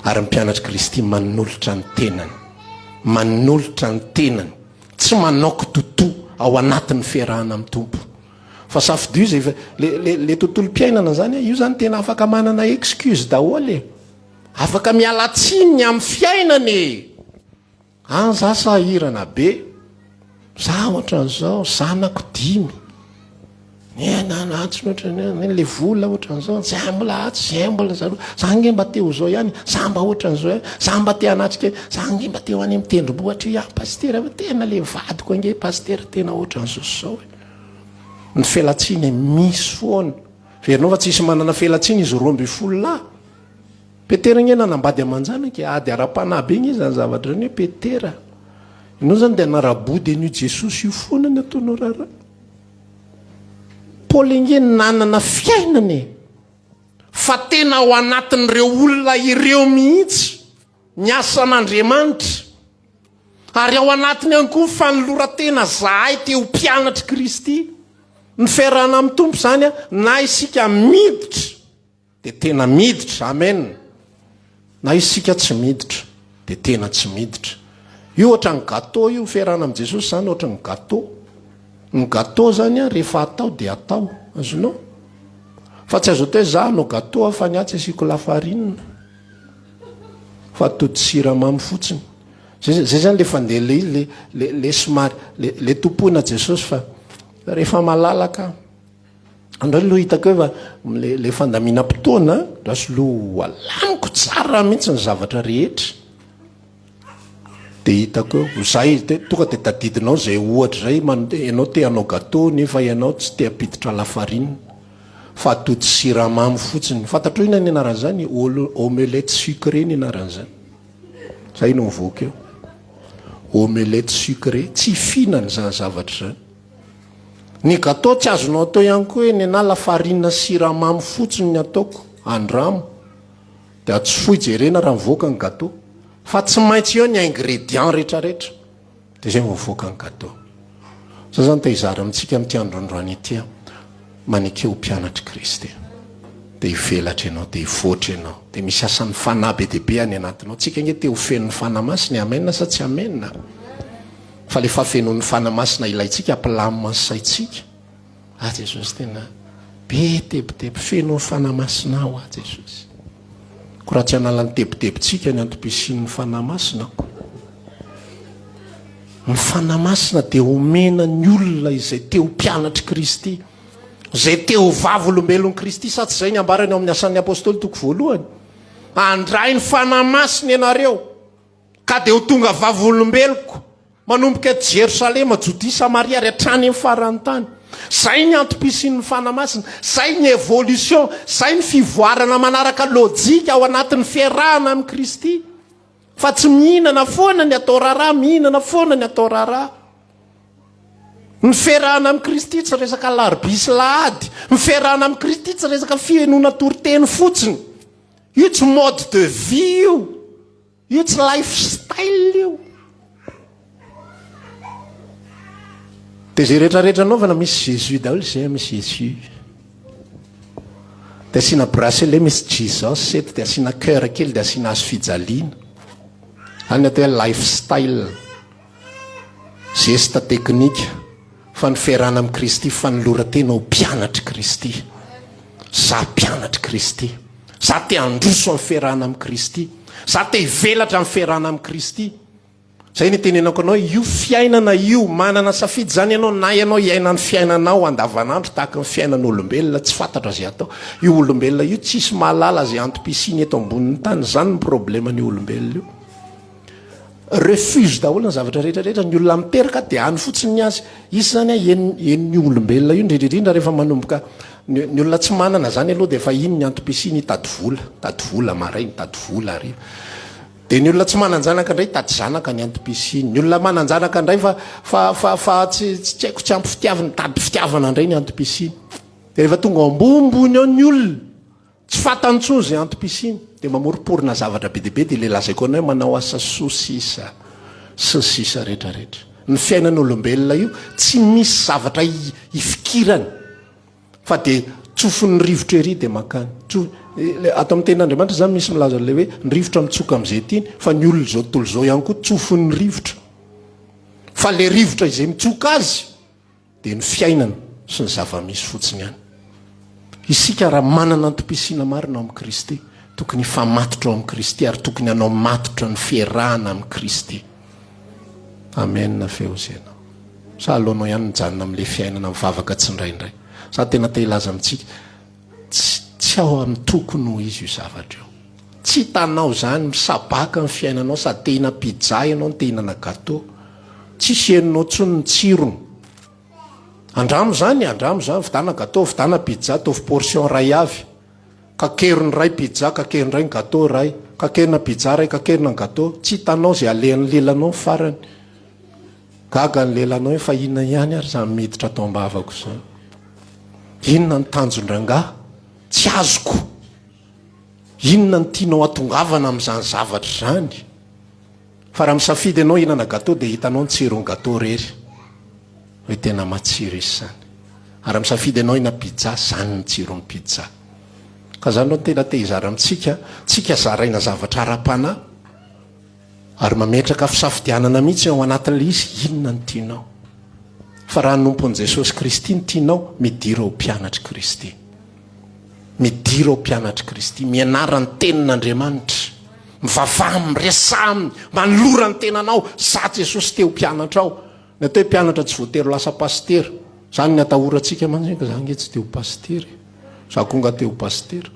Ary ny mpianatr'i Kristy manolotra ny tenany. Manolotra ny tenany. Tsy manao kitotoa ao anatin'ny fiarahana amin'ny Tompo. Fa safidio izay efa, le, le, le tontolom-piainana izany, io izany tena afaka manana excuse daholo e. Afaka miala tsiny ny amin'ny fiainana e. An za sahirana be, za ohatran'izao, zanako dimy, ny ohatran'ny le vola ohatran'izao, za mbola atsy, zay mbola zaroa, za nge mba te ho zao ihany, za mba ohatran'izao ihany, za mba te hanatrika, za nge mba te ho any amin'ny tendrombohitra io ihany pasitera, fa tena le vadiko ange pasitera tena ohatran'izao sy zao e. Ny fialantsiny misy foana, heverinao fa tsisy manana fialantsiny izy 12 lahy? Petera nge nanambady aman-janaka e, ady ara-panahy be nge zany zavatra zany hoe Petera. Ianao zany dia hanara-body an'io Jesosy io foana ny ataonao raharaha. Paoly nge nanana fiainana e. Fa tena ao anatin'ireo olona ireo mihitsy ny asan'Andriamanitra. Ary ao anatiny ihany koa ny fanoloran-tena zahay te ho mpianatr'i Kristy. Ny fiarahana amin'ny Tompo izany na isika miditra Dia tena miditra, amen. Na isika tsy miditra, dia tena tsy miditra. Io ohatran'ny gâteau io, fiarahana amin'i Jesosy izany ohatran'ny gâteau. Ny gâteau izany an, rehefa atao dia atao, azonao? Fa tsy azo atao hoe za hanao gâteau aho fa ny ahy tsy asiako lafarine. Fa atody siramamy fotsiny. Zay zay zany le fandeha le izy, le le le somary le le tompoina Jesosy fa rehefa malalaka Andao aloha hitako hoe fa le le fandaminam-potoana andraso aloha alamiko tsara mihitsy ny zavatra rehetra dia hitako eo zay de tonga dia tadidinao zay ohatra zay man- ianao te hanao gâteau nefa ianao tsy te hampiditra lafarine fa atody siramamy fotsiny fantatrao inona ny anaran'izany Ol- omelette sucrée ny anaran'izany zay no mivoaka eo omelette sucrée tsy fihinana izany zavatra izany Ny gâteau tsy azonao atao ihany koa hoe nenà lafarine sy siramamy fotsiny ny ataoko, andramo. Dia atsofoy jerena raha mivoaka ny gâteau. Fa tsy maintsy eo ny ingrédients rehetrarehetra. Dia izay vao mivoaka ny gâteau. Za zany te hizara amintsika amin'ity andro androany ity aho. Maneke ho mpianatr'i Kristy. Dia hivelatra ianao, dia hivoatra ianao. Dia misy asan'ny Fanahy be dia be any anatinao. Tsika ange te ho feno ny Fanahy Masina e. Amen sa tsy amen? Fa le fahafenoan'ny Fanahy Masina ilaintsika hampilamina ny saintsika. Ah Jesosy tena be tebiteby, feno ny Fanahy Masina aho ah Jesosy. Ko raha tsy hanala ny tebitebintsika ny antom-pisian'ny Fanahy Masina ko. Ny Fanahy Masina dia omena ny olona izay te ho mpianatr'i Kristy, izay te ho vavolombelon'i Kristy, sa tsy izay ny ambarany ao amin'ny Asan'ny Apostoly toko voalohany? Handray ny Fanahy Masina ianareo. Ka dia ho tonga vavolombeloko manomboka eto Jerosalema, Jodia, Samaria ary hatrany amin'ny faran'ny tany. Izay ny antom-pisian'ny Fanahy Masina, izay ny évolution, izay ny fivoarana manaraka lojika ao anatin'ny fiarahana amin'i Kristy. Fa tsy mihinana foana ny atao raharaha, mihinana foana ny atao raharaha. Ny fiarahana amin'i Kristy tsy resaka alarobia sy lahady. Ny fiarahana amin'i Kristy tsy resaka fihenoana toriteny fotsiny. Io tsy mode de vie io. Io tsy life style io. Dia izay rehetra rehetra anaovana misy Jésus daholo izay misy Jésus. Dia asiana bracelet misy Jesus eto, dia asiana cœur kely, dia asiana hazo fijaliana. Any ny atao hoe life style. Geste technique. Fa ny fiarahana amin'i Kristy, fanoloran-tena ho mpianatr'i Kristy. Za mpianatr'i Kristy. Za te handroso amin'ny fiarahana amin'i Kristy. Za te hivelatra amin'ny fiarahana amin'i Kristy. Zay ny itenenako anao, io fiainana io, manana safidy zany ianao na ianao hiaina ny fiainanao andavanandro tahaka ny fiainan'olombelona, tsy fantatra izay atao. Io olombelona io tsisy mahalala izay antom-pisiany eto ambonin'ny tany, zany ny probleman'io olombelona io. Refuge daholo ny zavatra rehetra rehetra, ny olona miteraka dia any fotsiny ny azy. Izy zany a, eny eny olombelona io indrindra indrindra rehefa manomboka ny ny olona tsy manana zany aloha dia efa iny ny antom-pisiany hitady vola, hitady vola maraina, hitady vola hariva. Dia ny olona tsy manan-janaka indray hitady zanaka ny antom-pisiany. Ny olona manan-janaka indray fa fa fa fa tsy tsy haiko tsy ampy fitiavana, hitady fitiavana indray ny antom-pisiany. Dia rehefa tonga ao ambonimbony ao ny olona, Tsy fantany intsony izay antom-pisiany, dia mamoromporona zavatra be dia be, dia ilay lazaiko anao hoe manao asa soa sisa sy ny sisa rehetra rehetra. Ny fiainan'olombelona io tsy misy zavatra ifikirany fa dia tsofin'ny rivotra ery dia mankany. Tso, ato amin'ny tenin'Andriamanitra izany misy milaza an'ilay hoe ny rivotra mitsoka amin'izay tiany, fa ny olona izao tontolo izao ihany koa tsofin'ny rivotra. Fa ilay rivotra izay mitsoka azy Dia ny fiainana sy ny zava-misy fotsiny ihany. Isika raha manana antom-pisiana marina ao amin'i Kristy, tokony hifamatotra ao amin'i Kristy ary tokony hanao matotra ny fiarahana amin'i Kristy. Amen ve hozy ianao? Sa aleonao ihany mijanona amin'ilay fiainana mivavaka tsindraindray? Za tena te hilaza amintsika, tsy, tsy ao amin'ny tokony ho izy io zavatra io. Tsy hitanao izany, misabaka ny fiainanao, sady te hihinana pizza ianao no te hihinana gateau. Tsisy henonao intsony ny tsirony. Andramo izany e, andramo izany, vidana gateau, vidana pizza, ataovy portion iray avy. Kakero ny iray pizza, kakero indray ny gateau iray. Kakerina pizza iray, kakerina ny gateau. Tsy hitanao izay alehan'ny lelanao ny farany. Gaga ny lelanao hoe fa inona ihany ary izany miditra ato am-bavako izany. Inona ny tanjon-drangahy? Tsy azoko. Inona no tianao hatongavana amin'izany zavatra izany? Fa raha misafidy ianao hihinana gateau dia hitanao ny tsiron'ny gateau irery hoe tena matsiro izy izany. Ary raha misafidy ianao hihinana pizza, izany ny tsiron'ny pizza. Ka izany no tena te hizara amintsika, tsika zaraina zavatra ara-panahy ary mametraka fisafidianana mihitsy ao anatin'ilay izy, inona no tianao? Fa raha hanompo an'i Jesosy Kristy no tianao, midira ho mpianatr'i Kristy. Midira ho mpianatr'i Kristy, mianara ny tenin'Andriamanitra, mivavaha aminy, miresaha aminy, manolora ny tenanao, za Jesosy te ho mpianatrao. Ny atao hoe mpianatra tsy voatery ho lasa pasitera. Zany ny atahorantsika mantsy, za nge tsy te ho pasitera e. Za koa nga te ho pasitera.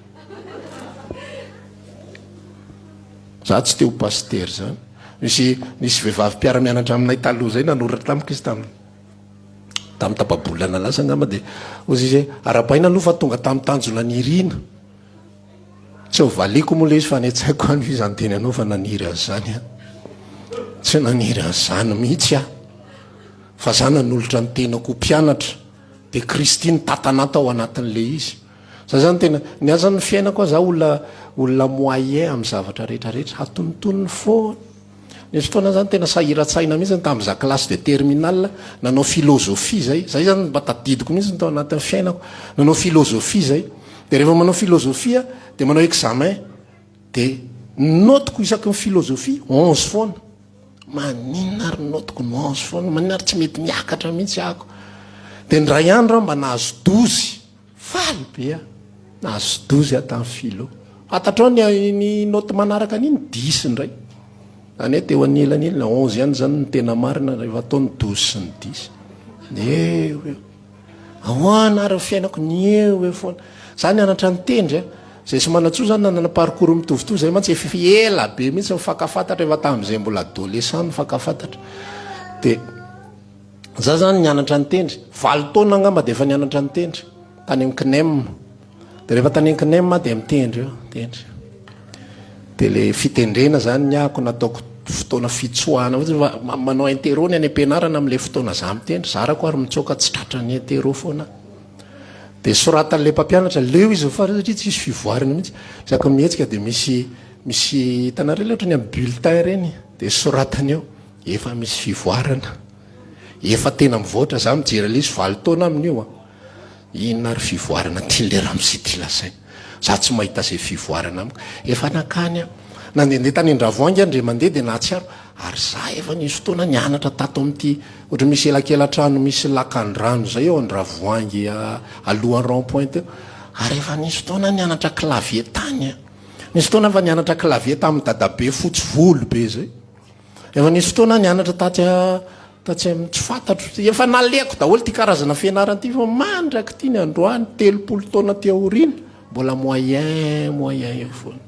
Za tsy te ho pasitera zany. Nisy nisy vehivavy mpiara-mianatra aminay taloha zay nanoratra tamiko izy tamin'ny tamin'ny tapa-bolana lasa angamba dia hozy izy hoe arahabaina aloha fa tonga tamin'ny tanjona nirina. Tsy ho valiako moa ilay izy fa any an-tsaiko any izy niteny anao fa naniry an'izany aho. Tsy naniry an'izany mihitsy aho. Fa za nanolotra ny tenako ho mpianatra dia Kristy nitantana ahy tao anatin'ilay izy. Za zany tena, ny ahy zany ny fiainako aho, za olona olona moyen amin'ny zavatra rehetra rehetra, atonontonony foana. Nisy fotoana zany tena sahiran-tsaina mihitsy tamin'ny za classe de terminale, nanao philosophie zay, zay zany mba tadidiko mihitsy tao anatin'ny fiainako, nanao philosophie zay. De rehefa manao philosophie de manao examen, de ny notiko isaky ny philosophie 11 foana. Maninona ary ny notiko no 11 foana, maninona ary tsy mety miakatra mihitsy ako. De indray andro aho mba nahazo 12. Faly be aho. Nahazo 12 aho tamin'ny philo. Fantatrao ny ny note manaraka an'iny? Dix indray. Izany hoe teo anelanelany, 11 ihany izany no tena marina rehefa atao ny 12 sy ny dix. Ny eo eo. Ahoana ary ny fiainako? Ny eo eo foana. Za nianatra nitendry a. Izay sy manantsoa izany nanana parcours mitovitovy, izay mantsy efa ela be mihitsy nifankafantatra, efa tamin'izay mbola adolescent nifankafantatra. Dia Za zany nianatra nitendry, valo taona angamba dia efa nianatra nitendry tany amin'ny CNEM. Dia rehefa tany amin'ny CNEM aho dia mitendry eo, mitendry. Dia le fitendrena zany ny ahako nataoko fotoana fitsoahana fotsiny fa manao interro ny any am-pianarana amin'ilay fotoana za mitendry, zarako ary mitsoaka tsy tratran'ny interro foana aho. Dia soratan'ilay mpampianatra, leo izy fa satria tsisy fivoarana mihitsy. Isaky ny mihetsika dia misy misy hitanareo ilay ohatran'ny amin'ny bulletin ireny, dia soratany eo. Efa misy fivoarana. Efa tena mivoatra. Za mijery an'ilay izy valo taona amin'io an. Inona ary fivoarana tian'ilay ramose ty lazaina. Za tsy mahita izay fivoarana amiko. Efa nankany aho. Nandehandeha tany Andravoahangy aho indray mandeha dia nahatsiaro. Ary za efa nisy fotoana nianatra tato amin'ity ohatry misy elakela-trano misy lakan-drano izay eo Andravoahangy alohan'ny rond point teo. Ary efa nisy fotoana nianatra clavier tany an. Nisy fotoana efa nianatra clavier tamin'ny dadabe fotsy volo be izay. Efa nisy fotoana aho nianatra tatsy tatsy amin'ny tsy fantatro. Efa nalehako daholo ity karazana fianarana ity fa mandrak'ity ny androany, 30 taona aty aoriana, mbola moyen moyen eo foana.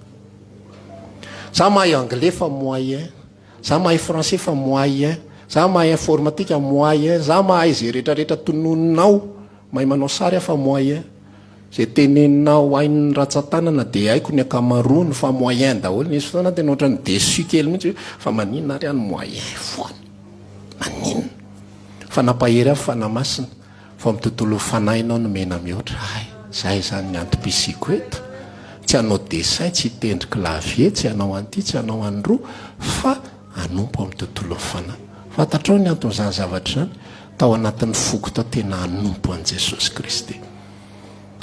Za mahay anglais fa moyen, za mahay français fa moyen, za mahay informatique moyen, za mahay izay rehetrarehetra tononinao. Mahay manao sary aho fa moyen. Izay teneninao hain'ny ratsan-tanana dia haiko ny ankamaroany fa moyen daholo. Nisy fotoana aho tena ohatran'ny déçu kely mihitsy hoe fa maninona ary aho no moyen foana? Maninona? Fa nampahery ahy Fanahy Masina fa amin'ny tontolon'ny fanahy ianao no mena mihoatra ahy. Izay izany ny antom-pisiako eto. Tsy hanao dessin, tsy hitendry clavier, tsy hanao an'ity, tsy hanao an'roa fa hanompo amin'ny tontolon'ny fanahy. Fantatrao ny anton'izany zavatra izany? Tao anatin'ny foko tao tena hanompo an'i Jesosy Kristy.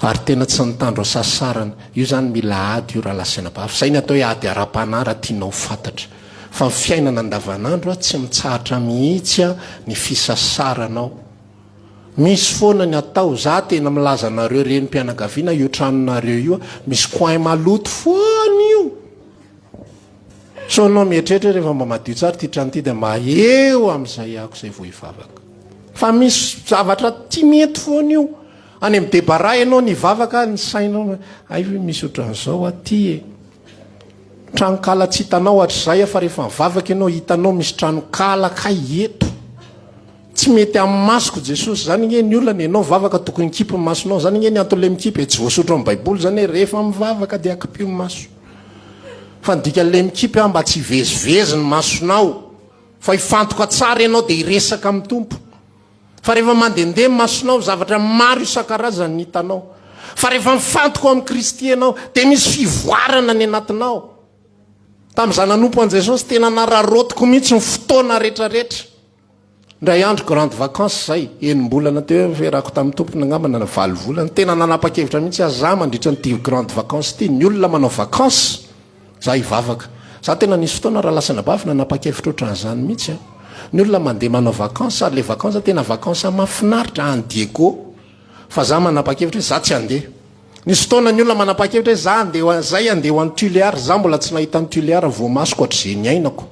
Ary tena tsy nitandro hasasarana. Io izany mila ady io rahalahy sy anabavy. Izay ny atao hoe ady ara-panahy raha tianao ho fantatra. Fa ny fiainana andavanandro tsy mitsahatra mihitsy ny fisasaranao. Misy foana ny atao. Za tena milaza anareo renim-pianakaviana io tranonareo io misy coin maloto foana io. Sao ianao mieritreritra hoe rehefa mba madio tsara ity trano ity dia mba eo amin'izay ako izay vao hivavaka. Fa misy zavatra tsy mety foana io. Any amin'ny débarras ianao nivavaka ny sainao hay ve misy ohatran'izao aty e. Tranonkala tsy hitanao hatrizay fa rehefa mivavaka ianao hitanao misy tranonkala kay eto. Tsy mety amin'ny masoko Jesosy. Zany nge ny olana e, enao mivavaka tokony mikipy ny masonao. Zany nge ny anton'ilay mikipy e, tsy voasoratra ao amin'ny baiboly zany hoe rehefa mivavaka dia akipio ny maso. Fa ny dikan'ilay mikipy aho mba tsy hivezivezy ny masonao fa hifantoka tsara ianao dia hiresaka amin'ny Tompo. Fa rehefa mandehandeha ny masonao, zavatra maro isan-karazany ny hitanao. Fa rehefa mifantoka ao amin'i Kristy ianao dia misy fivoarana ny anatinao. Tamin'izaho nanompo an'i Jesosy, tena nararaotiko mihitsy ny fotoana rehetrarehetra. Indray andro grande vacances izay, enim-bolana teo eo fiarahako tamin'ny tompony angamba na valo volana, tena nanapa-kevitra mihitsy aho, za mandritra an'ity grande vacances ity, ny olona manao vacances, za hivavaka. Za tena nisy fotoana raha lasa anabavy nanapa-kevitra ohatran'izany mihitsy an. Ny olona mandeha manao vacances ary le vacances tena vacances mahafinaritra any Diego. Fa za manapa-kevitra hoe za tsy handeha. Nisy fotoana ny olona manapa-kevitra hoe za handeha ho zay handeha ho any Tuléar, za mbola tsy nahita an'i Tuléar voamasoko hatrizay niainako,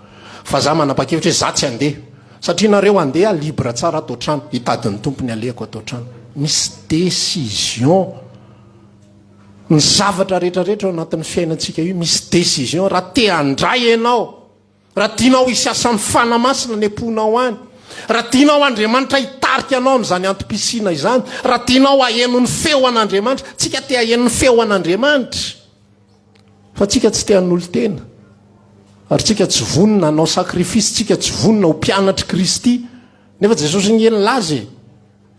fa za manapa-kevitra hoe za tsy handeha, satria nareo handeha libre tsara ato an-trano, hitady ny tompony alehako ato an-trano. Misy décision ny zavatra rehetra rehetra ao anatin'ny fiainantsika io, misy décision raha te handray ianao. Raha tianao hisy asan'ny Fanahy Masina any am-ponao any, raha tianao Andriamanitra hitarika anao amin'izany antom-pisiana izany, raha tianao haheno ny feo an'Andriamanitra, tsika te haheno ny feo an'Andriamanitra, fa tsika tsy te hanolo-tena, ary tsika tsy vonona hanao sacrifice, tsika tsy vonona ho mpianatr'i Kristy, nefa Jesosy nge nilaza e!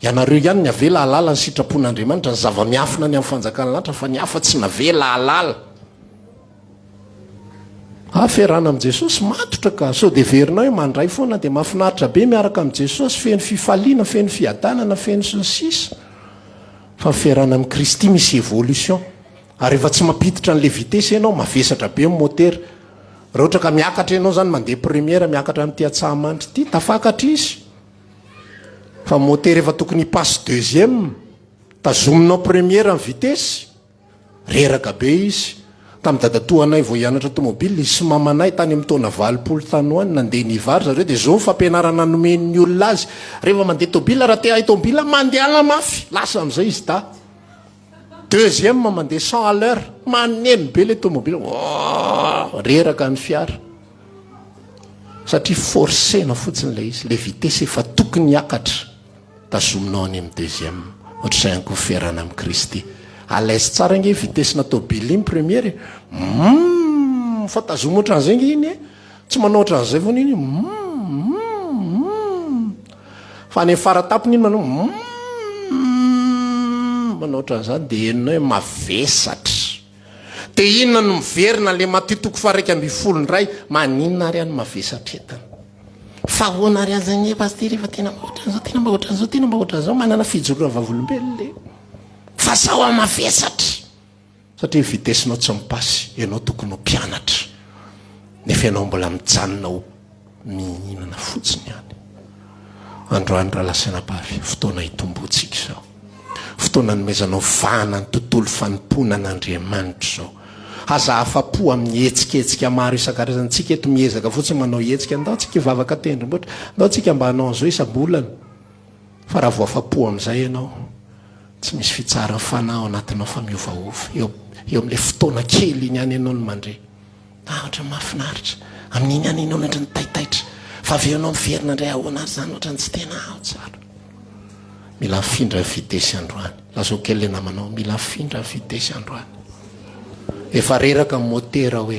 Ianareo ihany ny avela hahalala ny sitrapon'Andriamanitra, ny zava-miafina ny amin'ny fanjakan'ny lanitra, fa ny hafa tsy navela hahalala. Ah, fiarahana amin'i Jesosy matotra ka, sao dia heverinao hoe mandray foana dia mahafinaritra be miaraka amin'i Jesosy, feno fifaliana, feno fiadanana, feno sy ny sisa. Fa ny fiarahana amin'i Kristy misy évolution. Ary rehefa tsy mampiditra an'ilay vitesse ianao, mavesatra be ny motera. Raha ohatra ka miakatra ianao izany, mandeha première, miakatra amin'ity Antsahamanitra ity, tafakatra izy. Fa motera efa tokony hi-passe deuxième, tazominao première ny vitesse, reraka be izy. Tamin'ny dadatoanay vao hianatra tomobile, izy sy mamanay tany amin'ny taona 80 tany ho any, nandeha nivary zareo, dia izao ny fampianarana nomen'ny olona azy, rehefa mandeha tobile, raha te hahay tobile, mandehana mafy, lasa amin'izay izy da. Deuxième mandeha 100 à l'heure, maneno be le tomobile, oh, reraka ny fiara. Satria forcena fotsiny ilay izy, le vitesse efa tokony hiakatra, tazominao any amin'ny deuxième. Ohatr'izay ihany koa fiarahana amin'i Kristy. À l'aise tsara ange vitesse-na tobile iny première e. Humm, fa tazomy ohatran'izay ange iny e. Tsy manao ohatran'izay foana iny, humm, humm, humm. Fa any amin'ny fara-tampony iny manao humm, manao ohatran'izany dia henonao hoe mavesatra. Dia inona no miverina le Matio toko faha 11 indray, maninona ary aho no mavesatra entana? Fa ahoana ary aza anie pasitera efa tena mba ohatran'izao, tena mba ohatran'izao, tena mba ohatran'izao, manana fijoroana vavolombelona e. Fa zao aho mavesatra. Satria ny vitesse-nao tsy mi-passe, ianao tokony ho mpianatra, nefa ianao mbola mijanona ho mihinana fotsiny ihany. Androany rahalahy sy anabavy, fotoana hitomboantsika izao. Fotoana anomezanao vahana ny tontolo fanompoana an'Andriamanitra izao. Aza afa-po amin'ny hetsiketsika maro isan-karazany. Tsika eto miezaka fotsiny manao hetsika, ndao tsika hivavaka tendrombohitra, ndao tsika mba hanao an'izao isam-bolana. Fa raha vao afa-po amin'izay ianao, tsy misy fitsaharan'ny fanahy ao anatinao fa miovaova. Eo eo amin'ilay fotoana kely iny ihany ianao no mandre. Ah, ohatran'ny mahafinaritra. Amin'iny ihany ianao no ohatran'ny taitaitra. Fa avy eo ianao miverina indray, ahoana ary izany, ohatran'ny tsy tena ao tsara. Mila mifindra vitesse androany. Lazao kely ilay namanao, mila mifindra vitesse androany. Efa reraka ny motera hoe.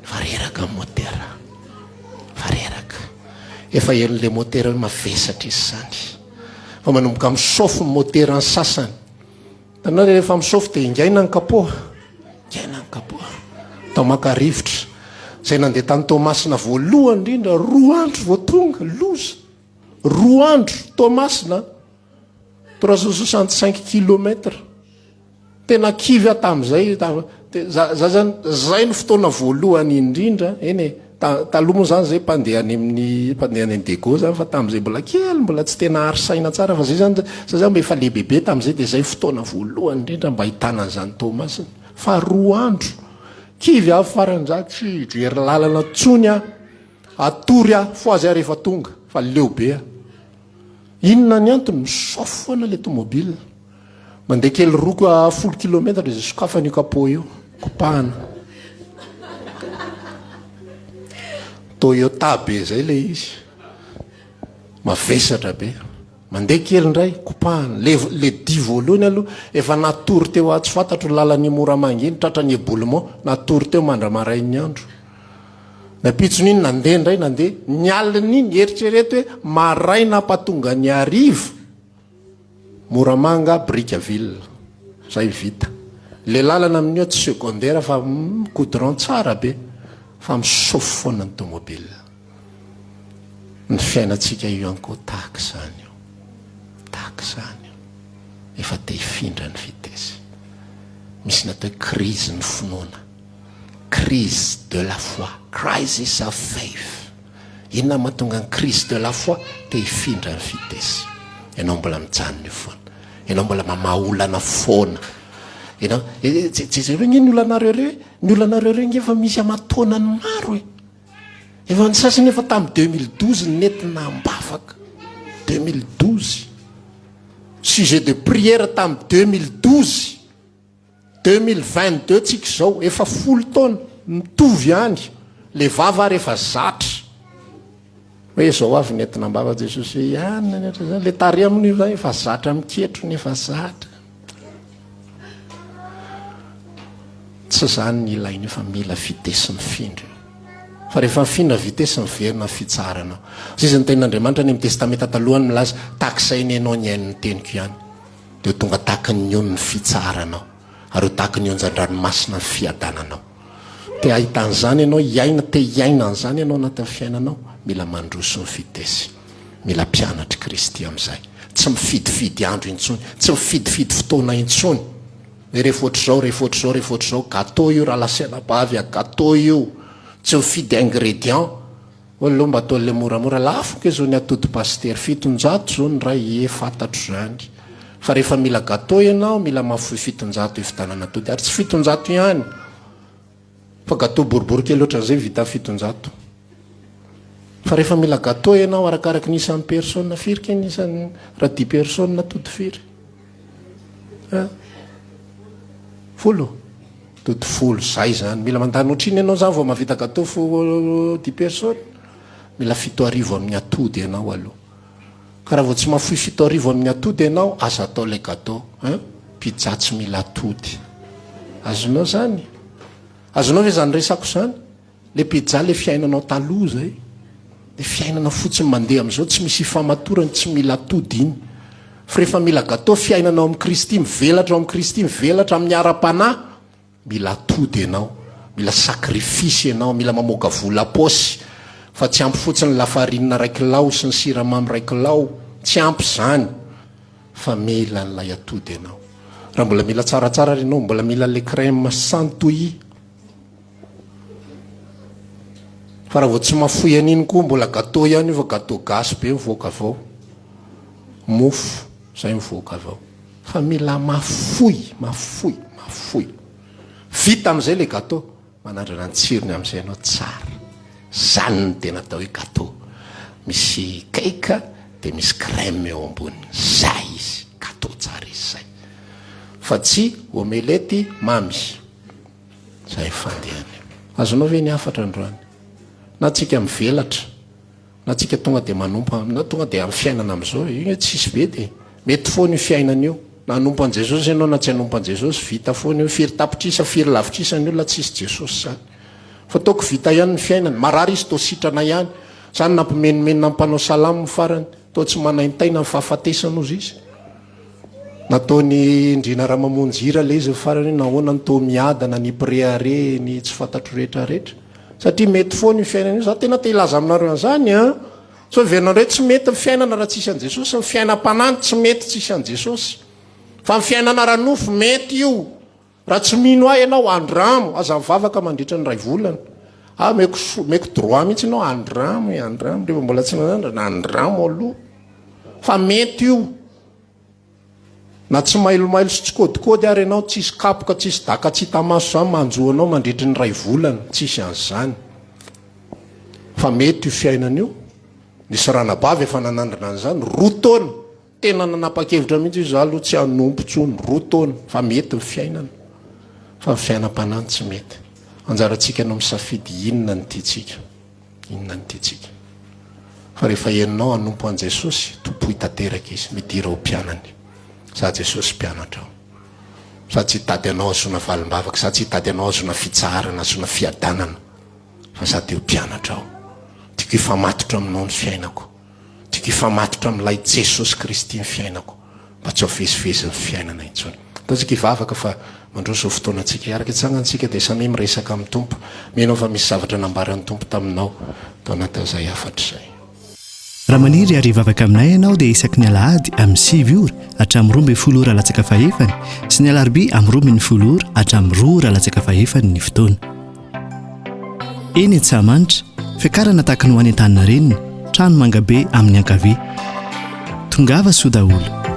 Efa reraka ny motera. Efa reraka. Efa henon'ilay motera hoe mavesatra izy izany. Fa manomboka misaofy ny motera ny sasany. Hitanao rehefa misaofy dia ingaina ny capot. Ingaina ny capot. Atao maka rivotra. Izay nandeha tany Toamasina voalohany indrindra, roa andro vao tonga, loza. Roa andro, Toamasina, 365 kilomètres. Tena kivy aho tamin'izay, za za zany, zay no fotoana voalohany indrindra, eny e, taloha moa zany zay mpandeha any amin'ny, mpandeha any Diego zany fa tamin'izay mbola kely, mbola tsy tena ary saina tsara fa zay zany, za zany mba efa lehibebe tamin'izay dia zay fotoana voalohany indrindra mba ahitana an'izany Toamasina. Fa roa andro, kivy aho farany za tsy hijery lalana intsony aho, hatory aho, fohazy aho rehefa tonga fa leo be aho. Inona ny antony? Misaofo foana ilay tomobile. Mandeha kely roa folo kilomètre dia sokafana io capot io, kopahana. Toyota be zay ilay izy. Mavesatra be. Mandeha kely indray, kopahana. Le le dia voalohany aloha efa natory teo aho tsy fantatro lalan'i Moramanga iny, tratran'ny éboulement, natory teo mandra-marain'ny andro. Ny ampitson'iny nandeha indray nandeha. Ny alin'iny eritrereto hoe maraina hampatonga ny hariva. Moramanga Brickaville. Zay vita. Le lalana amin'io tsy secondaire fa goudron tsara be fa misofo foana ny tomobile. Ny fiainantsika io ihany koa tahaka izany io. Tahaka izany io. Efa te hifindra ny vitesse. Misy ny atao hoe crise ny finoana. Crise de la foi, crisis of faith. Inona no mahatonga ny crise de la foi? Te hifindra ny vitesse. Ianao mbola mijanona eo foana. Ianao mbola mamaha olana foana. Ianao, eh, eh, jereo ange ny olanareo ireo e. Ny olanareo ireo ange efa misy aman-taonany maro e. Efa ny sasany efa tamin'ny 2012 no nentina am-bavaka. 2012. Sujet de prière tamin'ny 2012. 2022 tsika izao, efa folo taona, mitovy ihany, le vava ary efa zatra hoe izao avy nentina am-bava Jesosy hoe ihany ny anatra izany, le tarehy amin'io izany efa zatra miketrona, efa zatra. Tsy izany ny ilaina io fa mila vitesse mifindra io. Fa rehefa mifindra vitesse miverina ny fitsaharana. Hoy izy ny tenin'Andriamanitra any amin'ny testamenta taloha any milaza, tahaka izay nenao nihaino ny teniko ihany, dia ho tonga tahaka ny ony ny fitsaharanao, ary ho tahaka ny onjan-dranomasina ny fiadananao. Te hahita an'izany ianao, hiaina, te hiaina an'izany ianao anatin'ny fiainanao, mila mandroso ny vitesse. Mila mpianatr'i Kristy amin'izay. Tsy mifidifidy andro intsony, tsy mifidifidy fotoana intsony. Hoe rehefa ohatr'izao, rehefa ohatr'izao, rehefa ohatr'izao, gâteau io rahalahy sy anabavy a, gâteau io. Tsy mifidy ingrédients. Hoe aleo mba atao le moramora. Lafo nge zao ny atody pasitera, 700 zao ny iray, ie fantatro zany. Fa rehefa mila gâteau ianao, mila mahafoy 700 hividianana atody. Ary tsy 700 ihany, fa gâteau boribory kely ohatran'izay vita 700. Fa rehefa mila gâteau ianao, arakaraky ny isan'ny personne, firy kay ny isan'ny, raha dix personnes atody firy? Hein? Folo? Atody folo, zay zany. Mila mandany ohatr'iny ianao zany vao mahavita gâteau fo dix personnes. Mila 7000 amin'ny atody ianao aloha. Ka raha vao tsy mahafoy 7000 amin'ny atody ianao, aza atao ilay gâteau. Hein? Pizza tsy mila atody. Azonao zany? Azonao ve zany resako zany? Le pizza le fiainanao taloha zay. Le fiainana fotsiny mandeha amizao tsy misy ifamatorany tsy mila atody iny. Fa rehefa mila gateau fiainana ao amin'i Kristy mivelatra ao amin'i Kristy mivelatra amin'ny ara-panahy mila atody ianao. Mila sacrifice ianao, mila mamoaka vola paosy fa tsy ampy fotsiny lafarinina iray kilao sy ny siramamy iray kilao, tsy ampy izany fa mila an'ilay atody ianao. Raha mbola mila tsaratsara ary ianao mbola mila le crème chantilly. Fa raha vao tsy mafoy an'iny koa mbola gâteau ihany io fa gâteau gasy be mivoaka avy ao. Mofo zay mivoaka avy ao. Fa mila mafoy, mafoy, mafoy. Vita amin'izay le gâteau, manandrana ny tsirony amin'izay ianao tsara. Zany no tena atao hoe gâteau. Misy cake dia misy crème eo amboniny. Zay izy, gâteau tsara izy zay. Fa tsy omelety mamy. Zay fandehany. Azonao ve ny hafatra androany? Na tsika mivelatra, na tsika tonga dia manompo, na tonga dia amin'ny fiainana amin'izao, io tsisy be dia mety foana io fiainana io. Na hanompo an'i Jesosy ianao na tsy hanompo an'i Jesosy, vita foana io. Firy tapitrisa, firy lavitrisa ny olona tsisy Jesosy izany. Fa toako vita ihany ny fiainany. Marary izy toa sitrana ihany. Izany nampimenomenona ny mpanao salamo ny farany. Toa tsy manaintaina ny fahafatesana ozy izy. Nataon'i Ndriana Ramamonjy hira ilay izy ny farany hoe nahoana no toa miadana ny mpirehareha ny tsy fantatro rehetra rehetra. Satria mety foana io fiainana io. Za tena te hilaza aminareo an'izany an. Sao heverinareo hoe tsy mety ny fiainana raha tsisy an'i Jesosy. Ny fiainam-panahy no tsy mety tsisy an'i Jesosy. Fa ny fiainana ara-nofo mety io. Raha tsy mino ahy ianao, andramo, aza mivavaka mandritra ny iray volana. Ah, omeko so, omeko droit mihitsy ianao, andramo e, andramo, rehefa mbola tsy nanandrana, andramo aloha. Fa mety io. Na tsy mailomailo sy tsy kôdikôdy ary ianao, tsisy kapoka, tsisy daka tsy hita maso izany manjo anao mandritry ny iray volana, tsisy an'izany. Fa mety io fiainana io. Nisy ranabavy efa nanandrana an'izany, roa taona. Tena nanapa-kevitra mihitsy izy, za aloha tsy hanompo intsony, roa taona, fa mety ny fiainana, fa ny fiainam-panahy no tsy mety. Anjarantsika no misafidy inona no tiantsika, inona no tiantsika. Fa rehefa henonao hanompo an'i Jesosy, tompoy tanteraka Izy, midira ho mpianany. Za Jesosy mpianatrao. Za tsy hitady anao hahazoana valim-bavaka, za tsy hitady anao hahazoana fitsaharana, hahazoana fiadanana, fa za te ho mpianatrao. Tiako hifamatotra aminao ny fiainako. Tiako hifamatotra amin'ilay Jesosy Kristy ny fiainako mba tsy ho vezivezin'ny fiainana intsony. Ataontsika hivavaka fa mandroso ny fotoanantsika. Hiaraka hitsangana isika dia samia miresaka amin'ny Tompo. Mino aho fa misy zavatra nambaran'ny Tompo taminao tao anatin'izay hafatra izay. Raha maniry ary hivavaka aminay ianao dia isaky ny alahady amin'ny sivy ora hatramin'ny 12 ora latsaka fahefany sy ny alarobia amin'ny 12 ora hatramin'ny roa ora latsaka fahefany ny fotoana. Eny Antsahamanitra, fiakarana tahaka ny ho any Antaninarenina, trano mangabe amin'ny ankavia. Tongava soa daholo.